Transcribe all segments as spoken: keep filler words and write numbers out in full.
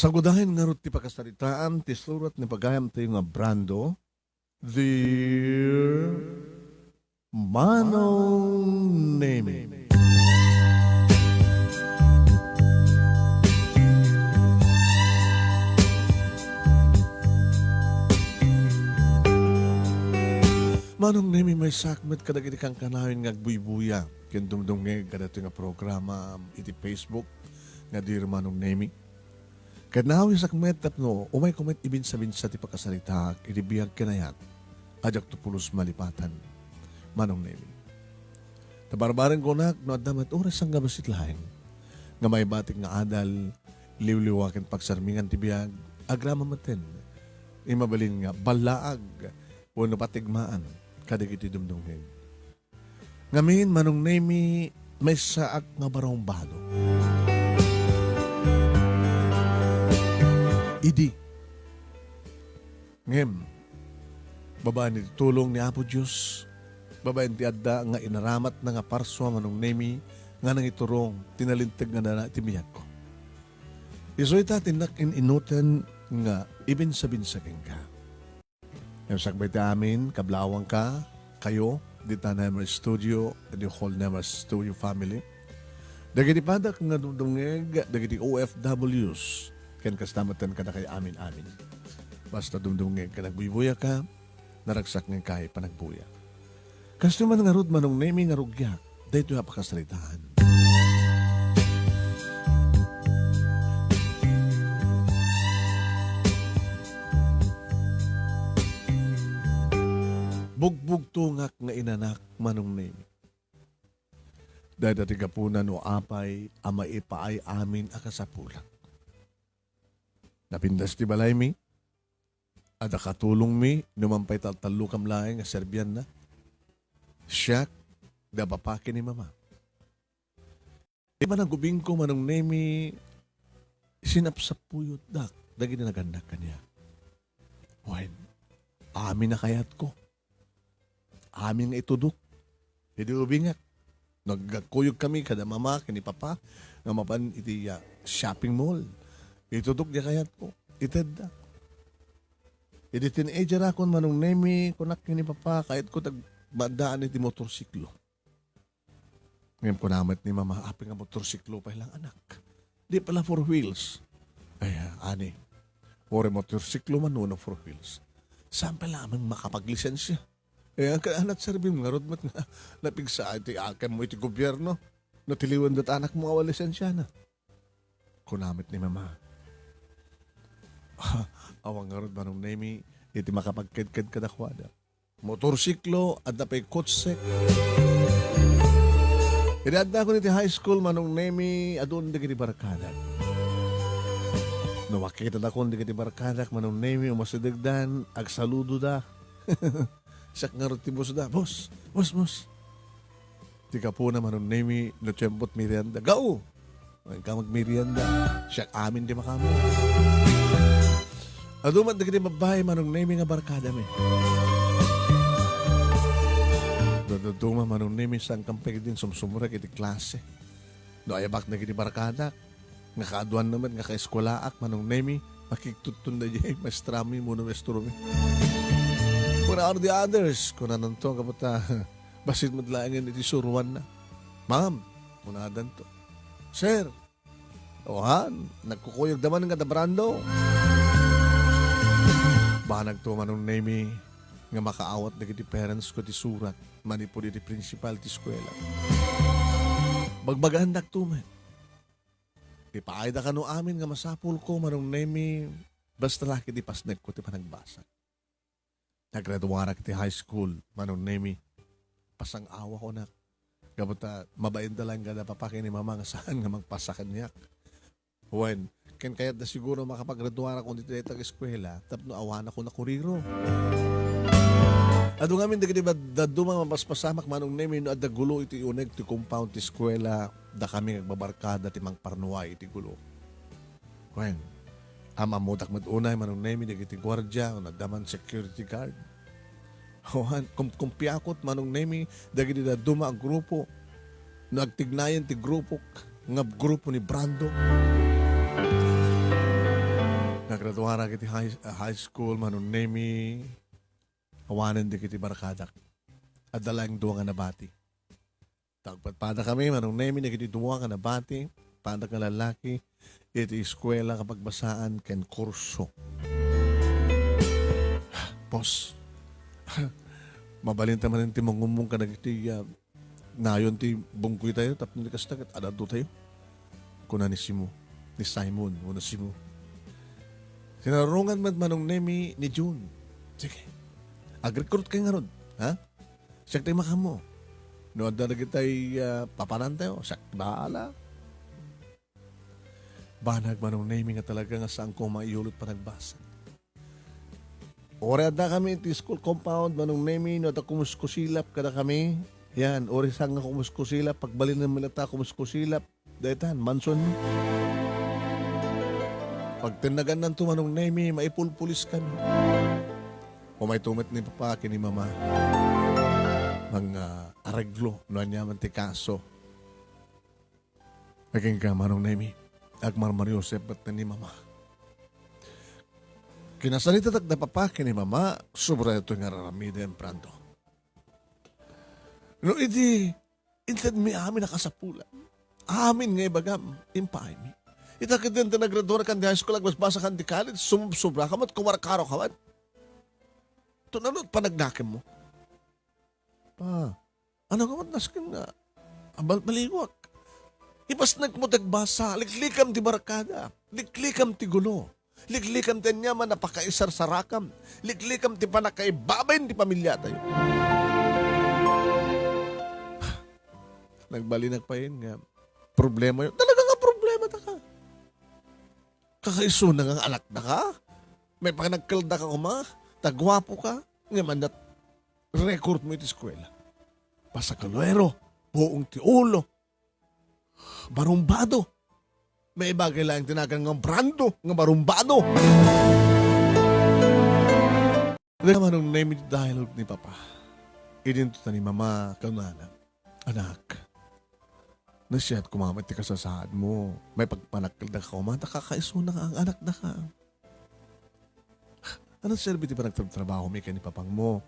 Sagudayen ngarud ti pakasaritaan ti surat ni pagayamtayo nga Brando, Dear Manong Nemi. Manong Nemi, maysaak met kadagiti kankanayon nga agbuybuya ken dumdumngeg kadatoy nga programa iti Facebook nga Dear Manong Nemi. Ket naawisak met tapno umayko met ibinsabinsa ti pakasaritaak iti biag ken ayat a diakto pulos malipatan, Manong Nemi. Ta barbareng kunak no adda met uray sangga bassit laeng nga maibatik nga adal, liwliwa ken pagsarmingan ti biag, agraman metten, mabalin nga ballaag wenno patigmaan kadagiti dumdumngeg. Ngamin, Manong Nemi, maysaak nga barumbado. Idi. Ngem, babaen iti tulong ni Apo Dios, babaen ti adda nga inaramatna nga parsua, Manong Nemi, nga nangiturong ti nalinteg nga dana iti biagko. Isu ita ti innak in-inuten nga ibinsabinsa kenka. Ngem sakbay ti amin, kablawangka, kayo, dita Nemer Studio, the whole Nemer Studio family. Dagiti padak nga dumdumngeg, dagiti O F Ws, ken kasta metten kadakay amin-amin. Basta dumdumngeg ken agbuybuyaka, naragsak nga inkay panagbuya. Kastoy man ngarud, Manong Nemi, nga rugiak daytoy a pakasaritaan. Bugbugtongak nga inanak, Manong Nemi. Dayta ti gapuna no apay a maipaay amin a kasapulan. Napintas ti balaymi, adda katulongmi no man pay taltallukam laeng a serbianna. Siak, da papa ken ni mama. Ti panagubingko, Manong Nemi, sinapsapuyotdak dagiti nagannak kaniak. Wen, amin a kayatko. Amin nga itudok. Idi ubingak, nagkuyog kami kada mama ken ni papa nga mapan iti, ah, shopping mall. Itudok diay kayatko. Itedda. Idi teenager akon, Manong Nemi, kunak ken ni papa, kayatko ti agmaddaan iti motorsiklo. Ngem kuna met ni mama, apay nga motorsiklo pay lang, anak? Di pala four wheels. Ay, ani, uray motorsiklo man wenno four wheels, saan pay laeng makapaglisensya? Eh, ang kaanat serbim ngarud met nga napigsa ti akanmo iti gobierno. Natiliwen dat anakmo awan lisensiana. Kuna met ni mama. Awan ngarud, Manong Nemi, iti makapagkedked kadakuada. Motorsiklo, adda pay kotsek. Idi addakon iti high school, Manong Nemi, adun dagiti barkadak. No makitada kon dagiti barkadak, Manong Nemi, umasidegdan, agsaludoda. Siak ngarud ti bossda, "Boss, boss, boss." Ti gapuna, Manong Nemi, no tiempot merienda, "Gao! Inka magmerienda. Siak amin ti makaammo." Adu met dagiti babbai, Manong Nemi, nga barkadami. Dadduma, Manong Nemi, saan kam pay din sumsumrek iti klase. No ayabak dagiti barkadak, nga kaaduanna met nga kaeskuelaak, Manong Nemi, makigtutton daydiay maestrami wenno maestromi. "Where are the others?" kunananto, gapu ta bassit met laengen iti suroanna. "Ma'am," kunadanto. "Sir." "O han, nagkukuyogda man nga da Brando." Banagto, Manong Nemi, nga makaawat dagiti parents ko ti surat manipud iti principal ti eskuela. Bagbagaandakto met. Ipaayda kano amin nga masapulko, Manong Nemi, basta la ket ipasnekko ti panagbasag. Naggraduarak iti high school, Manong Nemi. Pasang-awak, kunak. Gapu ta mabainda laeng kada papa ken ni mama nga saan nga mangpasa kaniak. Wen, ken kayatda siguro makapaggraduarak iti dayta nga eskuela tapno awanakon a kuriro. Adu ngamin dagiti bad-, dadduma nga mapaspasamak, Manong Nemi, no adda gulo iti uneg ti compound ti eskuela, dakami nga agbabarkada ti mangparnuay iti gulo. Wen, am-ammodak met unay, Manong Nemi, dagiti guardia, no adda man security guard. Awan, kum-, kumpiakot, Manong Nemi, dagiti dadduma a grupo. No agtignayen ti grupok, nga grupo ni Brando. Nagraduarak iti high, high school, Manong Nemi, awanen dagiti barkadak. Adda laeng dua nga nabati. Ta agpadpadakami, Manong Nemi, dagiti dua nga nabati, padak nga lallaki, iti eskuela nga pagbasaan ken kurso. Boss, mabalinta manen ti mangumong kadagiti, ah, nayon ti bunggoytayo tapno di kasta ket ad-adtotayo. Kuna ni Simo, ni Simon, wenno Simo. Sinarungan met Manong Nemi ni June. Sige. Ag-recruit kay ngarud, ha? Siak ti makammo. No adda dagitay, ah, papanantayo, siak bahala. Banag Manong Nemi nga talaga nga saanko maiyulot panagbasa. Uray addakami iti school compound, Manong Nemi, no adda kumuskusilap kadakami. Yan, uray saan nga kumuskusilap, pagbalinen met latta kumuskusilap. Daytan, mansion. Pagtennagannanto, Manong Nemi, maipulpulis kami. Umayto met ni Papa ken ni Mama. Mang, ah, areglo, no aniaman ti kaso. Akin ka, Manong Nemi, agmarmariusep met ni Mama. Kinasaritadak da Papa ken ni Mama, sobra daytoy nga ar-aramidem, Brando. No idi, intedmi amin a kasapulan. Amin nga ibagam, impaaymi. Ita ket dayta nagraduarakan ti high school, agbasbasakan ti college, sumsobra ka met, kumarkaro ka met. Ito na no, panagnakemmo. Pa, ano nga met nasken nga, abalbaliwak. Ipasnek mo ti agbasa, liklikam ti barkada, liklikam ti gulo, liklikam ti aniaman a pakaisarsarakam, liklikam ti pannakaibabain ti pamiliatayo. Nagbalinak payen nga problema yun. Talaga nga problema ta ka. Kakaisuna nga anak da ka? May panagkalda ka kuma? Taguapo ka? Nga mandat record mo iti eskwela. Pasakaluero, buong ti ulo. Barumbado. May bagay lang tinagan nga Brando, nga barumbado. Dagiti Manong Nemi ti dialogue ni Papa. Idinto ta ni Mama, kunana, "Anak, nasiat koma met ti kasasaadmo. May pagpanakkelda ka koma, ta kakaisuna nga ang anak da ka." Ano serbi ti panagtrabaho mi ken ni papangmo?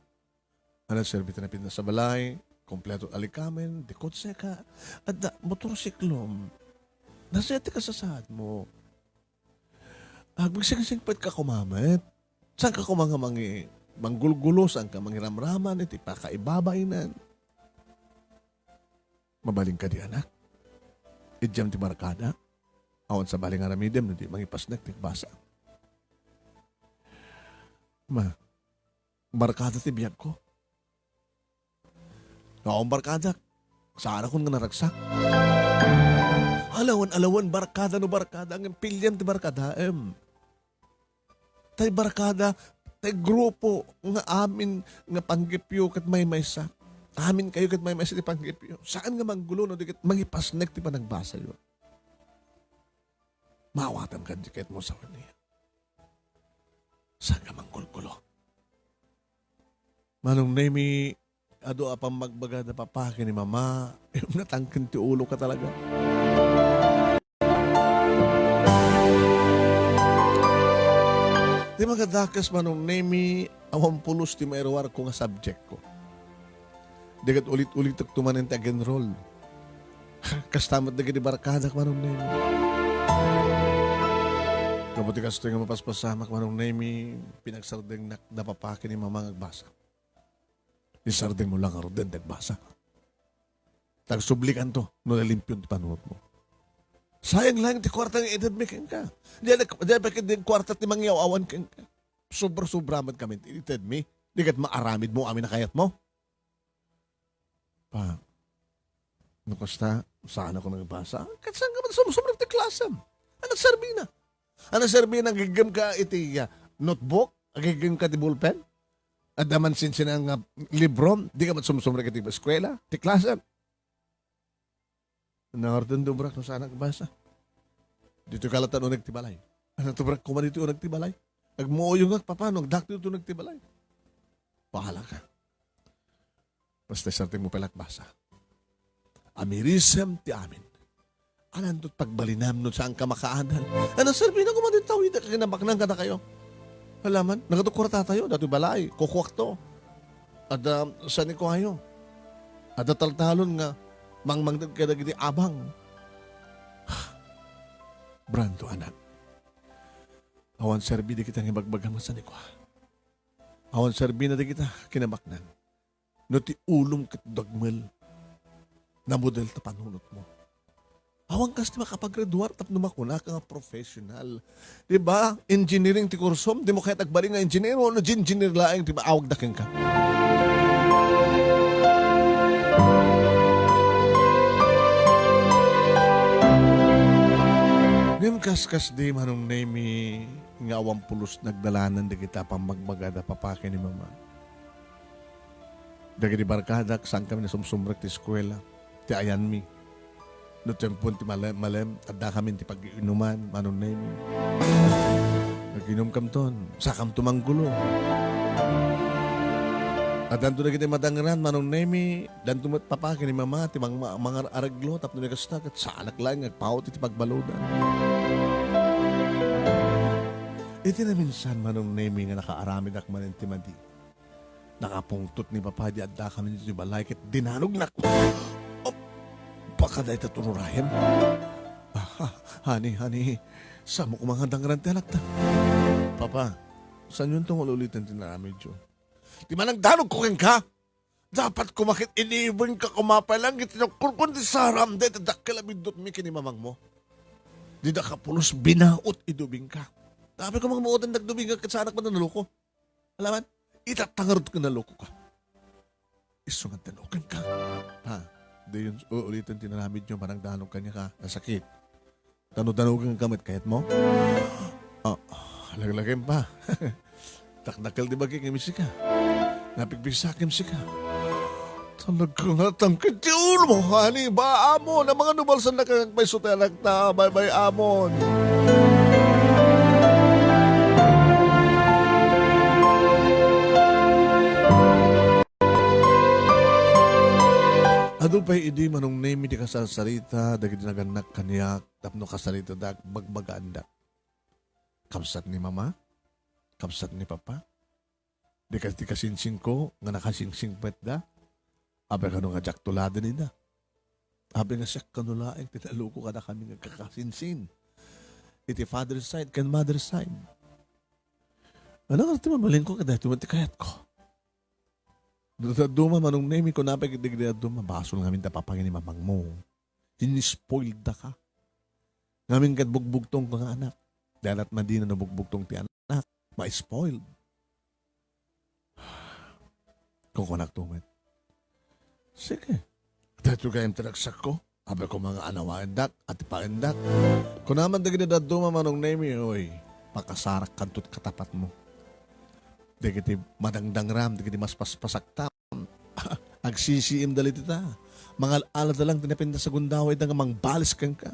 Ano serbi ti napintas a balay? Kompleto alikamen, di kotse ka, adda motorsiklom. Nasiat ti kasasaadmo. Agmagsingsingpet ka koma met. Saan ka koma nga mangi-, manggulgulo, saan ka mangiramraman iti pakaibabainan? Mabalin kadi, anak? Idiam ti barkada? Awan sabali nga aramidem no di mangipasnek ti agbasa. Ma, barkada ti biagko. No awan barkadak, saanakon nga naragsak. Alawan, alawan, barkada no barkada, ngem piliam ti barkadaem. Tay barkada, tay grupo nga amin nga panggepyo ket maymaysa. Amin kayo ket maymaysa ti panggepyo. Saan nga manggulo no di ket mangipasnek ti panagbasayo. Maawatam kadi ket mo sa kaniya. Saan nga manggulgulo. Manong Nemi, adu a pammagbaga da papa ken ni mama, natangken ti ulo ka talaga. Ti makadakes, Manong Nemi, awan pulos ti mairuarko nga subjectko. Di ket ulit-ulitek to manen ti ag-enroll. Kasta met dagiti barkadak, Manong Nemi. Gapu ti kastoy nga mapaspasamak, Manong Nemi, pinagsardengnak da papa ken ni mama nga agbasa. Isardengmo la ngaruden ti agbasa. Tagsublikanto no nalimpion ti panunotmo. Sayang laeng ti kuarta nga itedmi kenka. Diay, diay pay ket diay kuarta ti mangyaw-awan kenka. Sobra-sobra met kami ti itedmi. Di ket maaramidmo amin a kayatmo. Pa, no kasta, saan ako nagbasa? Ket saan ka man sumsumrek ti klasem? Ano serbina? Ano serbina, agiggem ka iti, ah, notebook? Agiggem ka ti ballpen? Adda man sinsinan nga libro? Di ka man sumsumrek iti eskwela? Ti klasem? Nangarden ti ubrak no saan nagbasa. Ditoy kalatan uneg ti balay. Ano ti ubrak koma ditoy uneg ti balay? Agmuuyongak, papano? Agdakto ditoy uneg ti balay. Bahala ka. Basta isardengmo pay la ti agbasa. Amirisem ti amin. Alanto ti pagbalinam no saanka makaadal. Ano, serbina koma ti tawid a kinabaknang kadakayo. Alaman, nagatukor tayo, datoy balay, kukuakto. Adda sanikuayo. Adda taltalon nga mangmangted kadagiti abang. Brando, anak. Awan serbi dagita nga ibagbagam nga sanikua. Awan serbina dagita kinabaknang. No ti ulom ket dagmel, namudel ta panunotmo. Awan kas ti makapaggraduar tapno makunaka nga professional. Di ba? Engineering ti kursom, di mo kayat agbalin nga engineer, no engineer laeng ti maawagda kenka. Ngem kaskas di Manong Nemi nga awan pulos nagdalanan dagita pammagmagada papa ken ni mama. Dagiti barkadak, saankami nasumsumrek ti eskuela, ti ayanmi. No tiempon ti malem-, malem, addakamin ti pag-iinuman, Manong Nemi. Nag-inumkamton, sakamto manggulo. Addanto dagiti madangran, Manong Nemi, danto met papa ken ni mama ti mang-, mangar-areglo tapno ni kasta ket saanak laeng nga agpawot iti pagbaludan. Iti naminsan, Manong Nemi, nga nakaaramidak manen ti madi. Nakapungtot ni Papa idi addakami ditoy balay ket dinanognak. Oh, baka dayta tururayen. Ah, honey, honey, samo koma nga dangran ti anakta. Papa, saanyonto nga ul-uliten ti naramidyo. Ti manangdanogko kenka, dapat koma ket iniwenka koma pay laeng iti tinukkorkon ti saram dayta dakkel a biddutmi ken ni mamangmo. Dida kapulos binaut idi ubingka. Apay koma nga mauten dagiti ubingka ket saanak met a naloko. Alaman, itatta ngarud ken nalokoka. Isu nga danogka. Ha? Diyon ul-uliten ti naramidyo, manangdanog kaniaka. Nasakit. Danogdanogka met kayatmo? Ah, laglakem pa. Dakdakkel ti bagik ngem sika. Napigpigsakem sika. Talaga nga tangked ti ulmo, honey. Ba, Amon, amangan no balsannak nga agpayso ti anakta. Bye-bye, Amon. Adu pay idi Manong Nemi ti kasarsarita dagiti nagannak kaniak tapno kasaritadak bagbagaandak. Kabsat ni Mama, kabsat ni Papa, Di kas-, di kasinsinko nga nakasingsingpetda. Apay kano nga diak tuladen ida? Apay nga siak kano laeng ti naloko kadakami nga kakasinsin iti father side ken mother side? Ano nga ti mabalinko ket daytoy met ti kayatko? Dadduma, Manong Nemi, kuna pay ket dagiti dadduma, basol ngamin ta papa ken ni mamangmo. Inispoildaka. Ngamin ket bugbugtongko nga anak. Dayta met madina no bugbugtong ti anak. Ma-spoiled. Kunkunakto met. Sige. Daytoy gayam ti ragsakko. Apay koma nga anawaendak, atipaendak. Kuna man dagiti dadduma, Manong Nemi, oy, pakasarakkanto ti katapatmo. Dagiti madangdangram, dagiti maspaspasaktam. Agsisiimda laeng ita. Mangal-alada lang ti napintas a gundawayda nga mangbalis kenka.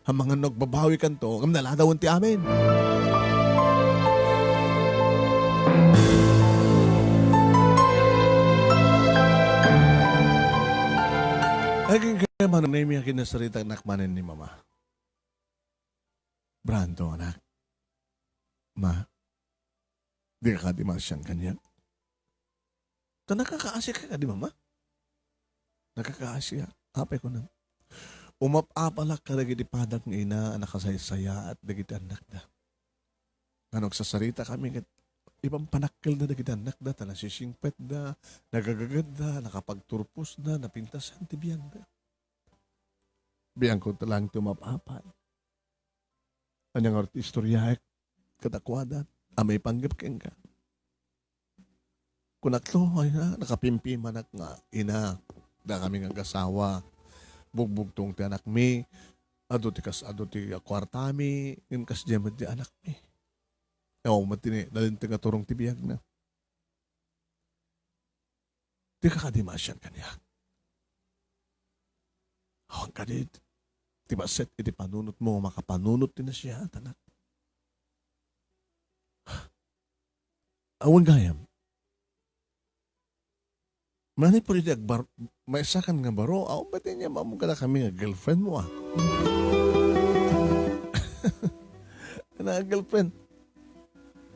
Amangan no agbabawikanto, ngem naladawen ti amin. Agingga, Manong Nemi, a kinasaritanak manen ni Mama. Brando, anak. Ma, dika kadi masian kaniak? Ta nakakaasiak kadi, Mama? Nakakaasiak. Apay kunam? Umap-apalak kadagiti padak nga ina a nakasaysayaat dagiti annakda. Ngano agsasaritakami ket ipanpanakkelda dagiti annakda ta nasisingpetda, nagagagadda, nakapagturposda, napintasan ti biagda. Biangko ta laeng ti umap-apal. Ania ngarud ti istoriaek kadakuada a maipanggep kenka? Kunakto, ay na, nakapimpimanak nga ina, dakami nga agasawa. Bugbugtong ti anakmi, adu ti kas-, adu ti kuartami, ngem kasdiay met ti anakmi. Awan met ti nalinteg nga turong ti biagna. Dika kadi masian kaniak? Awan kadi ti bassit iti panunotmo nga makapanunot ti nasiaat, anak? Awan gayam. Mani pwede agbar-, maisakan nga baro, awan ba ti ania maammo kadakami nga girlfriend mo, ah? Nga girlfriend.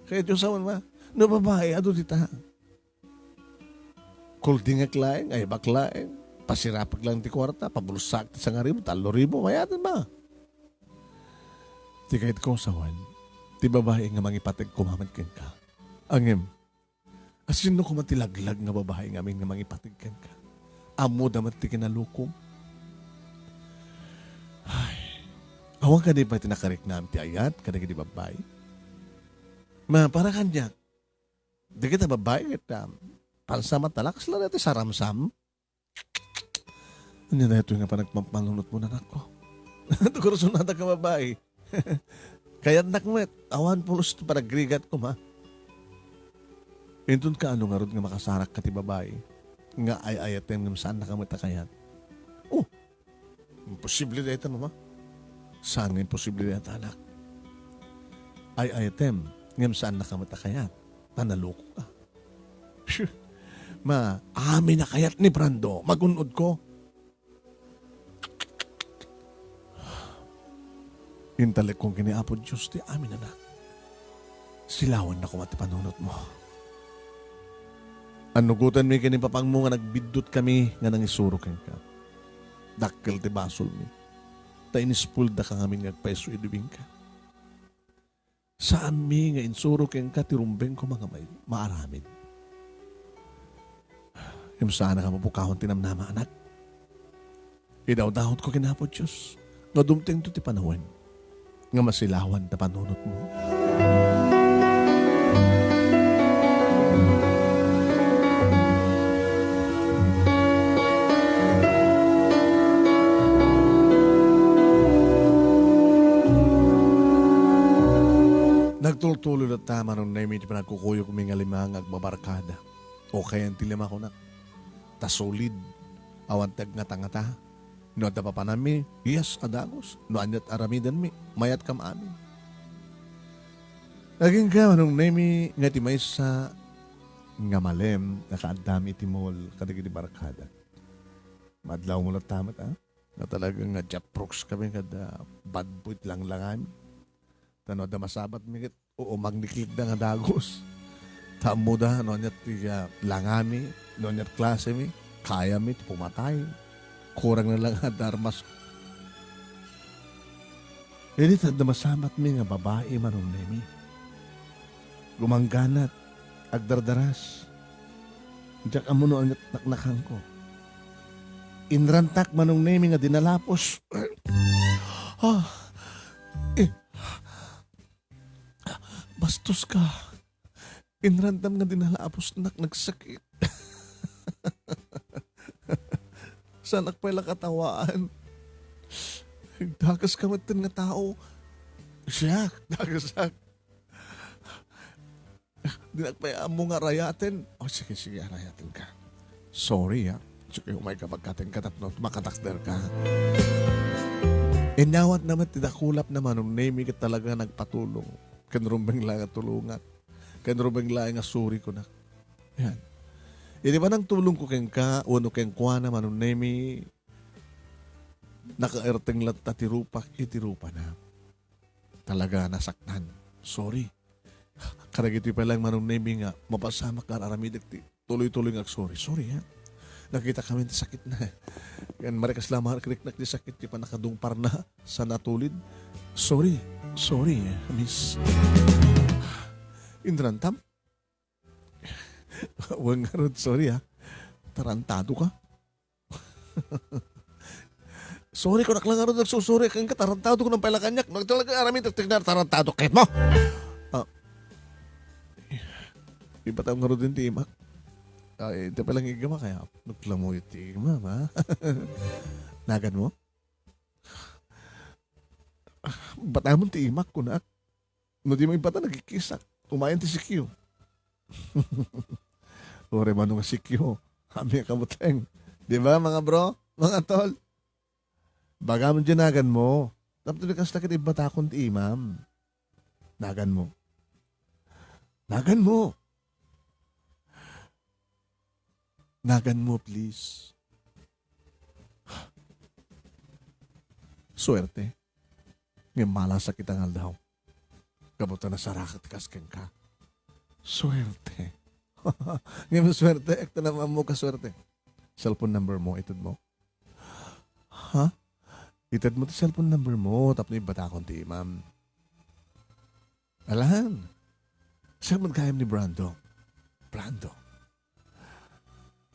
Kaya Diyos awan ma. No babae, adu dita. Kuldingek laeng, aybak laeng. Pasirapek laeng ti kuarta, pabulsaek ti sangaribu, tallo ribu, mayaten ma. Ti kayatko, sawen, ti babae nga mangipateg koma met kenka. Ngem, asino koma ti laglag nga babae nga amin nga mangipateg kenka? Ammoda met ti kinalukom. Ay, awan kadi pay ti nakariknam ti ayat kadagiti babae? Ma, para kaniak, dagiti babae ket, ah, pansamat talakas la dati saramsam. Ania daytoy nga panagpampanunotmo, anakko? Ti kursunada nga babae. Kayatnak met, awan pulos ti panagrigat koma. Inton kaano ngarud nga makasarak ka ti babae nga ay-ayatem ngem saannaka met a kayat? Oh, imposible dayta, mama. Saan nga imposible dayta, anak? Ay-ayatem ngem saannaka met a kayat. Ta naloko ka. Phew. Ma, amin a kayat ni Brando, magun-odko. Intalekkon ken ni Apo Dios ti amin, anak. Silawanna koma ti panunotmo. Annugotenmi ken ni papangmo nga nagbiddutkami nga nangisuro kenka. Dakkel ti basolmi, ta inispuldaka ngamin nga agpayso idi ubingka. Saanmi nga insuro kenka ti rumbeng koma nga may-, maaramid. Ngem saanka a mapukawan ti namnama, anak. Idawdawatko ken Apo Dios nga dumtengto ti panawen nga masilawan ta panunotmo. Nagtultuloy latta, Manong Nemi, ti panagkukuyogmi nga lima nga agbabarkada. Okay ti lima, kunak. Ta solid. Awan ti agngata-ngata. No adda papananmi, yes a dagus. No aniat aramidenmi, mayat kam amin. Agingga, Manong Nemi, nga ti maysa nga malem nga kaaddami iti mall kadagiti barkada. Madlawmo latta met, a? Nga talaga nga Jeff Brooks kami kada bad boy ti langlangami. Ta no adda masabatmi ket, oo, magniklikda nga dagus. Ta ammoda, no aniat ti, ah, langami, no aniat klasemi, kayami ti pumatay. Kurang na lang nga darmas. Idi ta adda masabatmi nga babai, Manong Nemi. Gumangganat, agdardaras. Diak ammo no aniat naknakanko. Inrantak, Manong Nemi, nga dinalapos. Ah, eh, bastos ka. Inrantam nga dinalaposnak, nagsakit. Saanak pay la katawaan. Dagas ka metten nga tao. Siak, dagasak. Dinak pay ammo nga arayaten. O, sige, sige, arayatenka. Sorry, ha. Sige, umay ka pagkatenka tapno makatakderka. Inyawatna met ti dakulapna, Manong Nemi, ket talaga nagpatulong. Ken rumbeng la nga tulongak. Ken rumbeng la nga sorry, kunak. Yan. Iti panangtulongko kenka, wenno kenkuana, Manong Nemi, nakaerteng latta ti rupak iti rupana. Talaga nasaktan. Sorry. Kadagitoy pay laeng, Manong Nemi, nga mapasamak nga ar-aramidek ti tuloy-tuloy nga agsorry. Sorry, ha? Nakita kami ti sakit na. Yan, marikas la, marikriknak ti sakit ti pannakadungparna sa natulid. Sorry. Sorry, miss. Inrantam? Wen ngarud, sorry, ha? Tarantado ka? Sorry, kunak la ngarud, nagsusorry kenka, tarantado ko nang pay la kaniak. Nagtalaga aramid, tignan, tarantado, kayat mo? Ah. Ibatam ngarud din ti imak. Ay, iti pay la nga igama kaya. Naglamoy ti imam, ha? Nagan mo? Batamon ti imak, kunak. No di mo ibata, nagkikisak. Umayan ti sikyo. Uray mano nga sikyo. Kami nga kabuteng. Di ba, mga bro? Mga tol? Bagam di nagan mo. Tapno di kasta ket ibatakon ti imam. Nagan mo. Nagan mo. Naganmo, please. Suerte. Ngem malasakit nga aldaw. Gapu ta nasaraket kas kenka. Suerte. Ngem suerte, ekta na ammo ka suerte. Cellphone number mo, itedmo. Ha? Itedmo ti cellphone number mo, tapno ibatakon ti imam. Alan. Siak met gayam ni Brando. Brando.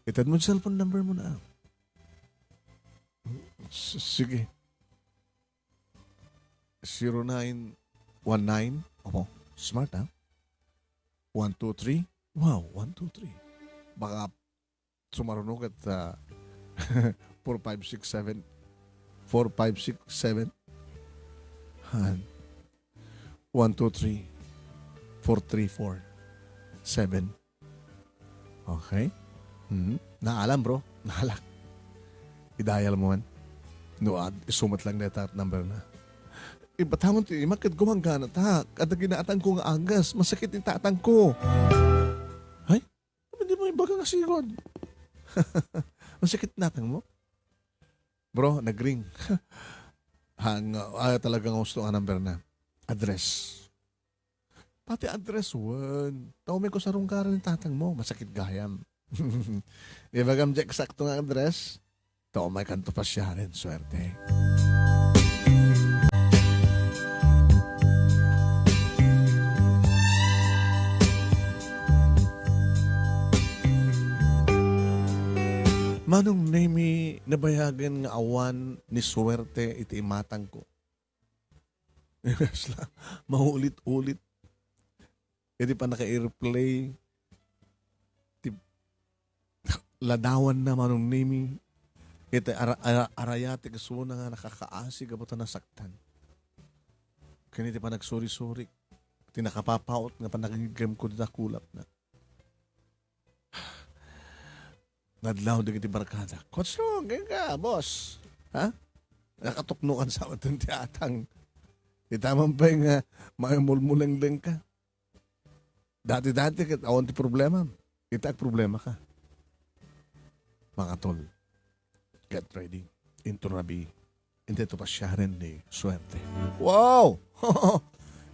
Itedmo ti cellphone number mo na. S-, sige. Zero nine one nine. Opo. Smart, ha? One two three. Wow, one two three. Baka sumaruno ket, ah, four five six seven. Four five six seven. Han. One two three. Four three four seven. Okay. Mhm. Naalam, bro. Naalak. I-dial mo man. No, ad-, isu met lang dayta number na. Ibatamon ti imak ket gumanggana ta. Kada ginatangko nga agas, masakit ni tatangko. Ay? Di mo ibaga nga sigod. Masakit natangmo? Bro, nagring. Hang, ah, talaga nga gusto nga number na. Address. Pati address, wen. Tao may kusarungkaran ni tatangmo. Masakit gayam. Ibagam di eksakto nga address. Tao may kanto pasiaren, suerte. Manong Nemi, nabayagen nga awan ni suerte iti imatangko. Yes la, maulit-ulit. Iti pannaka-airplay, ti ladawanna Manong Nemi, iti ara-, ara-, araya ti kesona nga nakakaasi gapu ta nasaktan. Ken iti panagsuri-surik, ti nakapapaut nga panagiggemko ti nakulapna. Nadlaw dagiti barkada. "What's wrong? Kenka, boss? Ha? Nakatuknokan sa awan ti atang. Ita man pay nga maimulmulengdeng ka. Dati-dati ket awan ti problema. Ita agproblema ka." Makatol. Get ready. Into rabi. Intay to pasiaren ni suerte. Wow!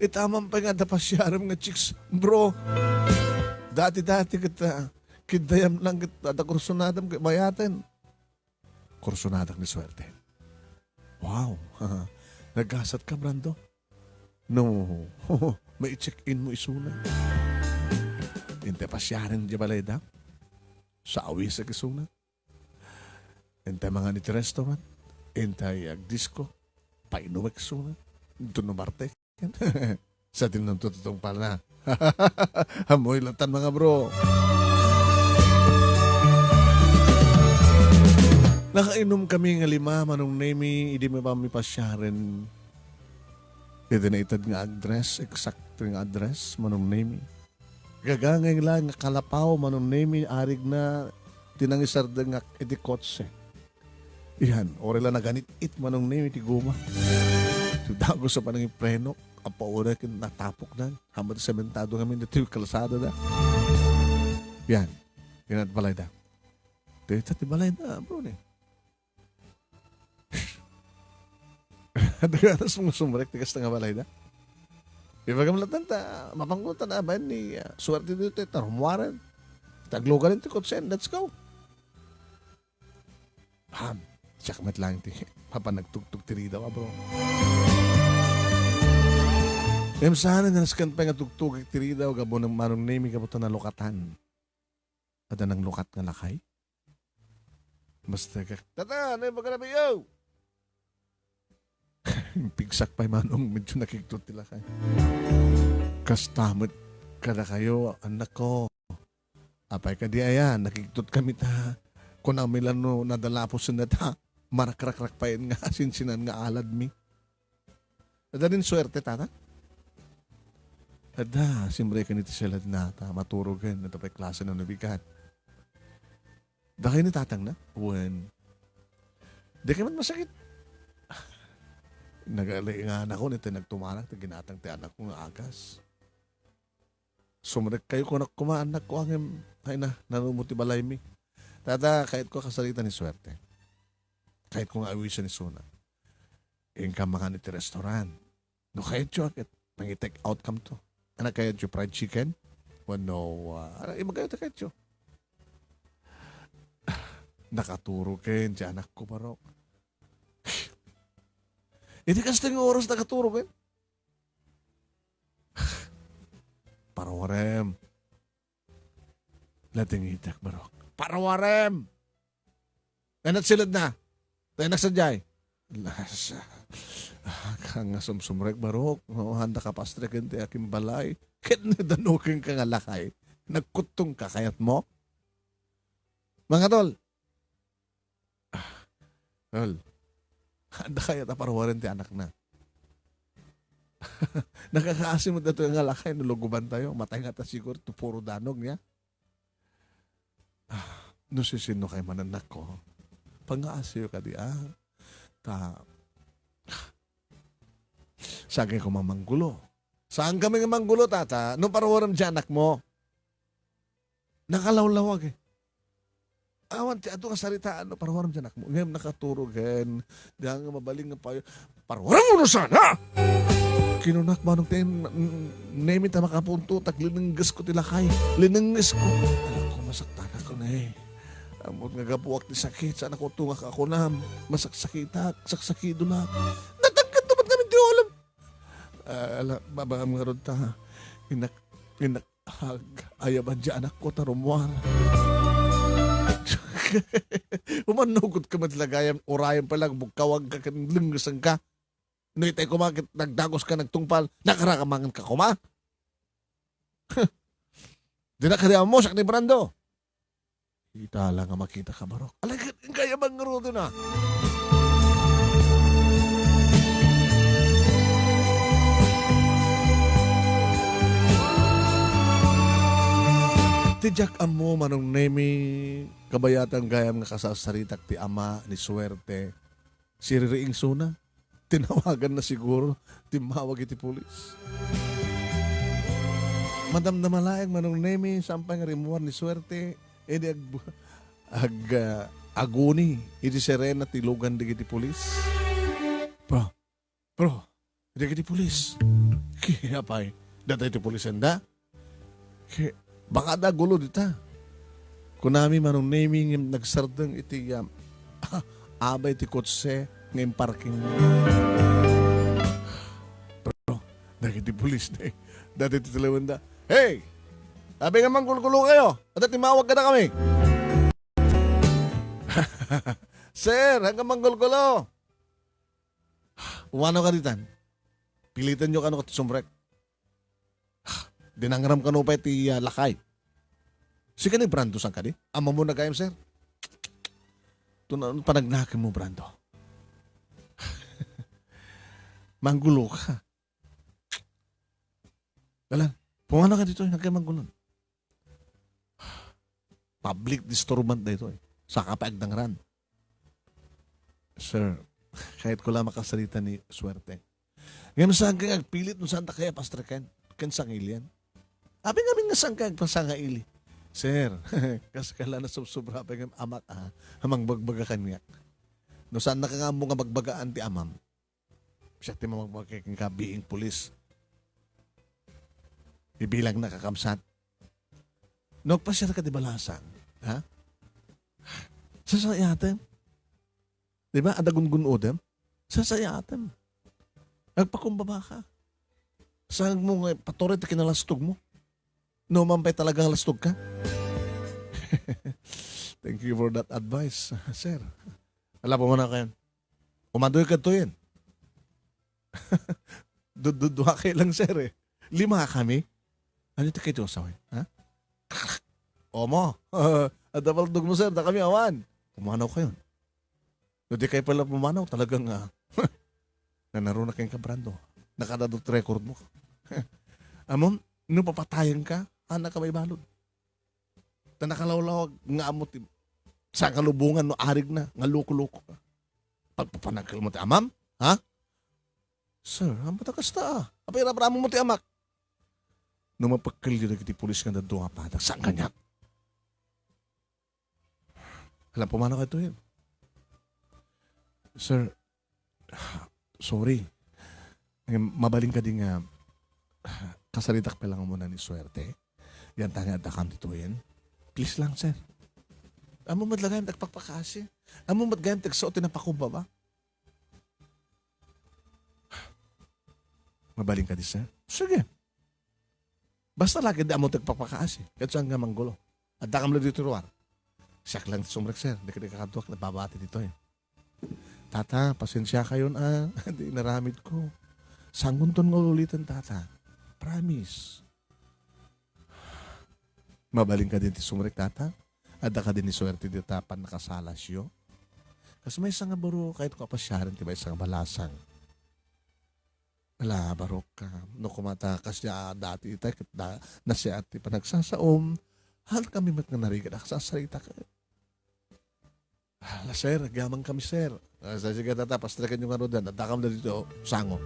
Ita man pay nga adda pasiarem nga chicks, bro. Dati-dati ket, ah, kiddayam lang ket adda kursunadam ket bayaten. Kursunadak ni suerte. Wow! Naggasat ka, Brando? No, mai-check-in mo isuna. Intay pasiaren di balayda. Sa awisek isuna. Intay mangan iti restaurant, intay agdisco, painumek isuna, dun no Marte. Sa tinno tutungpalna. Amoy latan, mga bro. Nakainom kami nga lima, Manong Nemi, idi mi pa mipasiaren. Iti naited nga address, exact nga address, Manong Nemi. Gagangay la nga kalapaw, Manong Nemi, arigna ti nangisardengak iti kotse. Iyan, uray la naganit-it, Manong Nemi, ti guma. Ti dagus a panangipreno, apaunay ken natapoknan. Hamat sementado ngamin ditoy kalsada da. Iyan, iyan ti balayda. Dayta ti balayda, bro, ni. Daganas mo sumrek ti kasta nga balayda. Ibagam latta ta, mapanggutan na, bayan ni, ah, suwerte dito, ta rumuaren. Taglugan ti kotsen, let's go. Ham, siak met lang ti, papa nagtugtog ti ridaw, ah, bro. Em, sana nga nasken pa nga tugtog ti ridaw, gabo ng Manong Nemi, gabo ta nalukatan. Adda nanglukat nga lakay? Basta ka, "Tata, ano yung pagkarabi, yo?" Pigsak pa'y Manong, medyo nakigtot ti lakay. Kasta met kadakayo, anak ko. Apay kadi aya, nakigtot kami ta. Kunami la no nadalaposen na ta. Marakrakrak pa'y nga asinsinan nga aladmi. Adda din suerte, tata? Adda, simreken iti siladna, ta maturogen, ito pa'y klase na nabigat. Dakay ni tatang na? Wen. Di kay man masakit. Nagali nga anak ko, nito nagtumanak, ta ginatang ti anak ko nga agas. Sumrek kayo, kunak kuma, anak ko, angem, ay na, nanumo ti balaymi. Tata, kayatko kasarita ni Suerte. Kayatko nga awisen ni Suna. Inka mangan iti restaurant. No kayatyo, ket nangi-take out kamto. Ano kayatyo, fried chicken? Wenno, ah, ano, immay kayatyo? Nakaturog ken ti anakko, Barok. Iti kasta nga oras nakaturog ken? Parwarem. Latingitak, Barok. Parwarem! Anat silad na. Tayo nagsadiay. Lasa. Ah, ka nga sumsumrek, Barok. No, handa ka pastreken ti aking balay. Ket nadanuken ka nga lakay. Nagkuttong ka, kayat mo? Mga tol. Ah, tol. Handa kayat a parwaren ti anakna. Nakakaasi mo dito nga lakay no luguban tayo. Matay nga ta siguro to puro danog niya. Ah, no sisino kay mananakko, pangaasiyo kadi, ah. Ta, saan kay koma manggulo? Saan kami nga manggulo, tata? No parwarem ti anakmo? Nakalawlawag, eh. Awan ti adu nga saritaan, no parwarem ti anakmo. Ngem nakaturog, hen. Diyan nga mabaling nga payo. Parwarem mo no sana! Kinunak manong ten, n-, nemi ta makapunto, taglinengges ko ti lakay. Linengges ko. Anak ko, masaktan ako na eh. Amot nga gapuak ti sakit, saan ako tungak ako nam. Masaksakitak, saksakido lang. Natangkat naman kami ti ulam. Ah, ala, babam nga rod ta. Inak, inak, ag, ayaban di anak ko, tarumwar. Umanugot ka man lagayam, urayam pala, bugkawag ka, kan lenggesan ka. No itay kuma, ket nagdagos ka, nagtungpal, nakarakamangan ka kuma. Di na kadi amo, sak ni Brando. Ita lang nga makita ka, Barok. Alay, kayabang nga rudo na. Ti diak ammo, Manong Nemi, kabayatan gayam nga kasasaritak ti ama ni Suerte. Siririing suna. Tinawagan na siguro. Timmawag iti pulis. Madamdama laeng Manong Nemi, saan pay nga rimmuar ni Suerte. Idi ag-, ag-, ah, aguni iti sirena ti lugan dagiti pulis. Pro, pro, dagiti pulis. Kaya pay, data iti pulis enda? Ke-, baka da gulo dita. Kunami Manong Nemi ngem nagsardeng iti, um, abay ti kotse nga imparking. Pero, dagiti pulis na eh. Dati ti talawanda, "Hey! Sabi nga manggulgulo kayo! Adda timmawag kadakami!" "Sir, hanggang manggulgulo!" Umano ka ditan? Pilitan nyo kano kat sumrek. Dinangram kano pay ti, ah, lakay. Sika ni Brando, saan kadi? Ama mo na gayam, sir. Tuna, panagnakem mo, Brando. Manggulo ka. Dalan, pumanaw ka dito, nagkay manggulon. Public disturbance daytoy. Saka pa agdangran. Sir, kahit ko lang makasalita ni Suerte. Ngem saan ka agpilit no saan ta kaya pastreken? Ken sangilian. Abi ngamin nga saan ka agpasangaili? Sir, kas kala na subsubra pa ngem amak, ah, mangbagbaga kaniak. No saan na ka nga ammo nga bagbagaan ti amam. Siya ti mamagmagay kenka, being pulis. Bibilang na kakabsat. No agpasiar ka di balasang, ha? Sasayatem. Di ba? Ada gungun-odem. Sasayatem. Agpakumbaba ka. Saan mo nga patuloy ti kinalastog mo? No man pa'y talaga lastog ka? Thank you for that advice, sir. Ala, pumanaw kayan. Umadoy kadto yan. Dududua kayo lang, sir, eh. Lima kami. Ano ti kayo sawen? Ha? Omo. Adda paldog mo, sir. Da kami awan. Pumanaw kayo. No di kayo pala pumanaw, talagang, ah, nanaro na kayong kabrando. Nakadadot record mo. Amon, no papatayan ka, anak ka may balod. Ta nakalawlawag nga ammo ti sangalubongan no arig na, nga loko-loko ka. Pagpapanagkel mo ti amam? Ha? Sir, ammo ta kasta, ah. Apay, rabramo mo ti amak. No mapagkalyo dagiti pulis nga dadua nga padak, saan kaniak? Alam, pumanaw kadtoy. Sir, sorry. Em, mabalin kadi nga, kasaritak pay lang umuna ni Suerte. Yan ta nga addakam ditoyen. Please lang, sir. Ammom met la gayam ti agpakpakaasi. Ammom met gayam ti agsao ti napakumbaba. Mabalin kadi, sir? Sige. Basta lagi da mo ti agpakpakaasi. Ket saan nga manggulo? Addakam la ditoy ruar. Siak lang ti sumrek, sir. Dika, dika kadduak nababati ditoy. Tata, pasensiakayon a, di inaramidko. Sangonton nga uliten, tata. Promise. Mabalin kadi ti sumrek, tata? Adda kadi ni Suerte dita pannakasalasyo? Kas maysa nga baro, kayatko a pasiaren ti maysa nga balasang. Ala, barok ka. No, kumata, kasya dati itay, ket da, nasiat ti panagsasaom. Haan kami met nga narigat, agsasarita ka. Ala, sir, agyaman kami, sir. Ah, sa-, sige, tata, pastreken nyo nga rudan. Addakam na dito, sango.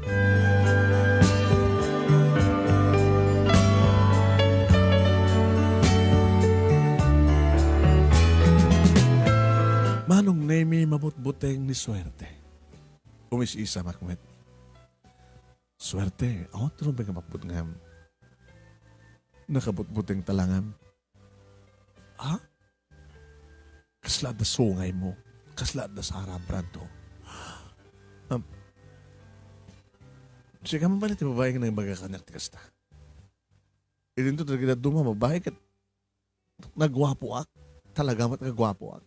Manong Nemi, mabutbuteng ni Suerte. Umis-isam ak met. Suerte, awan ti rumbeng nga mapudngam. Nakabutbuteng talangam. Ha? Kasla adda sungay mo. Kasla adda sara, Brando. Um, sika man pala ti babae nga nangbaga kaniak ti kasta. Idinto talaga duma, babae ket nagwapoak. Talaga met nga gwapoak.